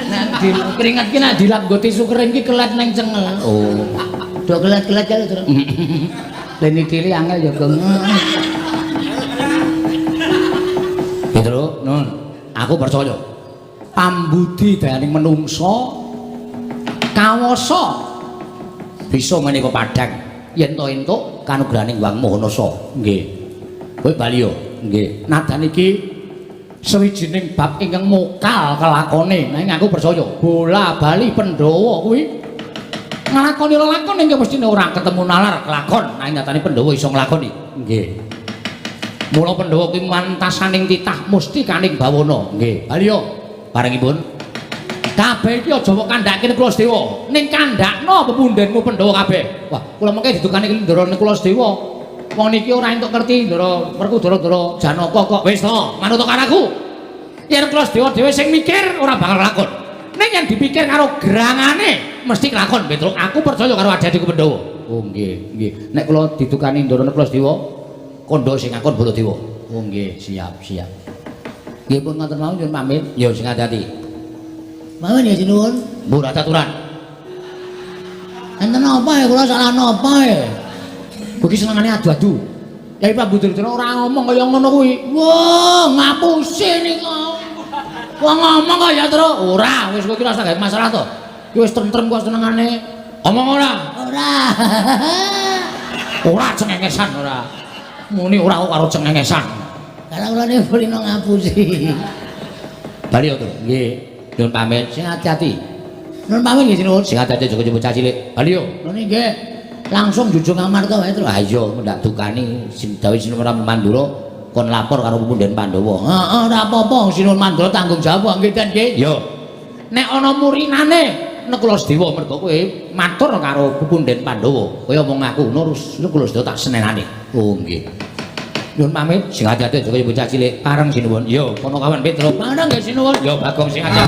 Nek di keringat ki nek dilap nggo tisu kering ki kelet neng cengel. Oh. Do kelet-kelet kali terus. Leni diri angel ya, Gong. Petro, nun. Aku percaya. Pambudi dayaning menungsa kawasa bisa menika padhang yen to entuk kanugrahaning Hyang Maha Nasa. Nggih. Kowe bali yo. Nggih. Nadan iki sawijining bab ingkang mokal kelakone. Nanging aku percaya bola bali Pandhawa kuwi nglakoni lelakon ingkang mestine ora ketemu nalar kelakon. Nanging nyatane Pandhawa iso nglakoni. Nggih. Mula Pandhawa kuwi mantasaning titah musti kaning bawana. Nggih. Bali yo. Parengipun kabeh iki aja mbok kandhake Kula Sedewa. Ning kandhakno pepundhenmu Pandhawa kabeh. Wah, kula mengke didukani Ndara Kula Sedewa. Wong niki ora entuk ngerti Ndara Werkudara-ndara Janaka kok. Wis to, manut karo aku. Yen Kula Sedewa dhewe sing mikir ora bakal lakon. Ning yen dipikir karo gerangane mesti kelakon, Petruk. Aku percaya karo adik-adikku Pandhawa. Oh nggih, nggih. Nek kula didukani Ndara Kula Sedewa, kandha sing ngakon Baladewa. Oh nggih, siap, siap. Nggih pun ngoten mawon nyuwun pamit. Ya sing ati-ati. Mawon ya sinuwun. Mbok ora caturan. Enten apa ya kula salah napa ya? Kowe iki senengane adu-adu. Yai Prabu Duryudana ora ngomong kaya ngono kuwi. Wah, ngapusi nika. Wong ngomong kaya terus ora, wis kowe iki ora usah gawe masalah to. Ki wis tentrem kok senengane. Omong ora? Ora. Ora cengengesan ora. Muni ora karo cengengesan. Kalau kula niku kulino ngapusi. Bali yo, Tru. Nggih. Nyuwun pamit, sing ati-ati. Nyuwun pamit nggih sinuwun. Sing ati-ati aja bocah cilik. Bali yo. Lho nggih. Langsung jujung amarta wae, Tru. Ha iya, ndak dukani sing dawuh Sinuwun Mandura kon lapor karo pepundhen Pandhawa. Heeh, ora apa-apa, Sinuwun Mandura tanggung jawab nggih, Den nggih. Yo. Nek ana murinane Nekula Sedewa mergo kowe matur karo pepundhen Pandhawa. Kowe omong aku ngono Nekula Sedewa tak senenane. Oh nggih. Nyuwun pamit, sing ati-ati aja kaya bocah cilik. Pareng sinuwun. Yo, kono kawan Petro. Pareng nggih sinuwun. Yo, Bagong sing ati.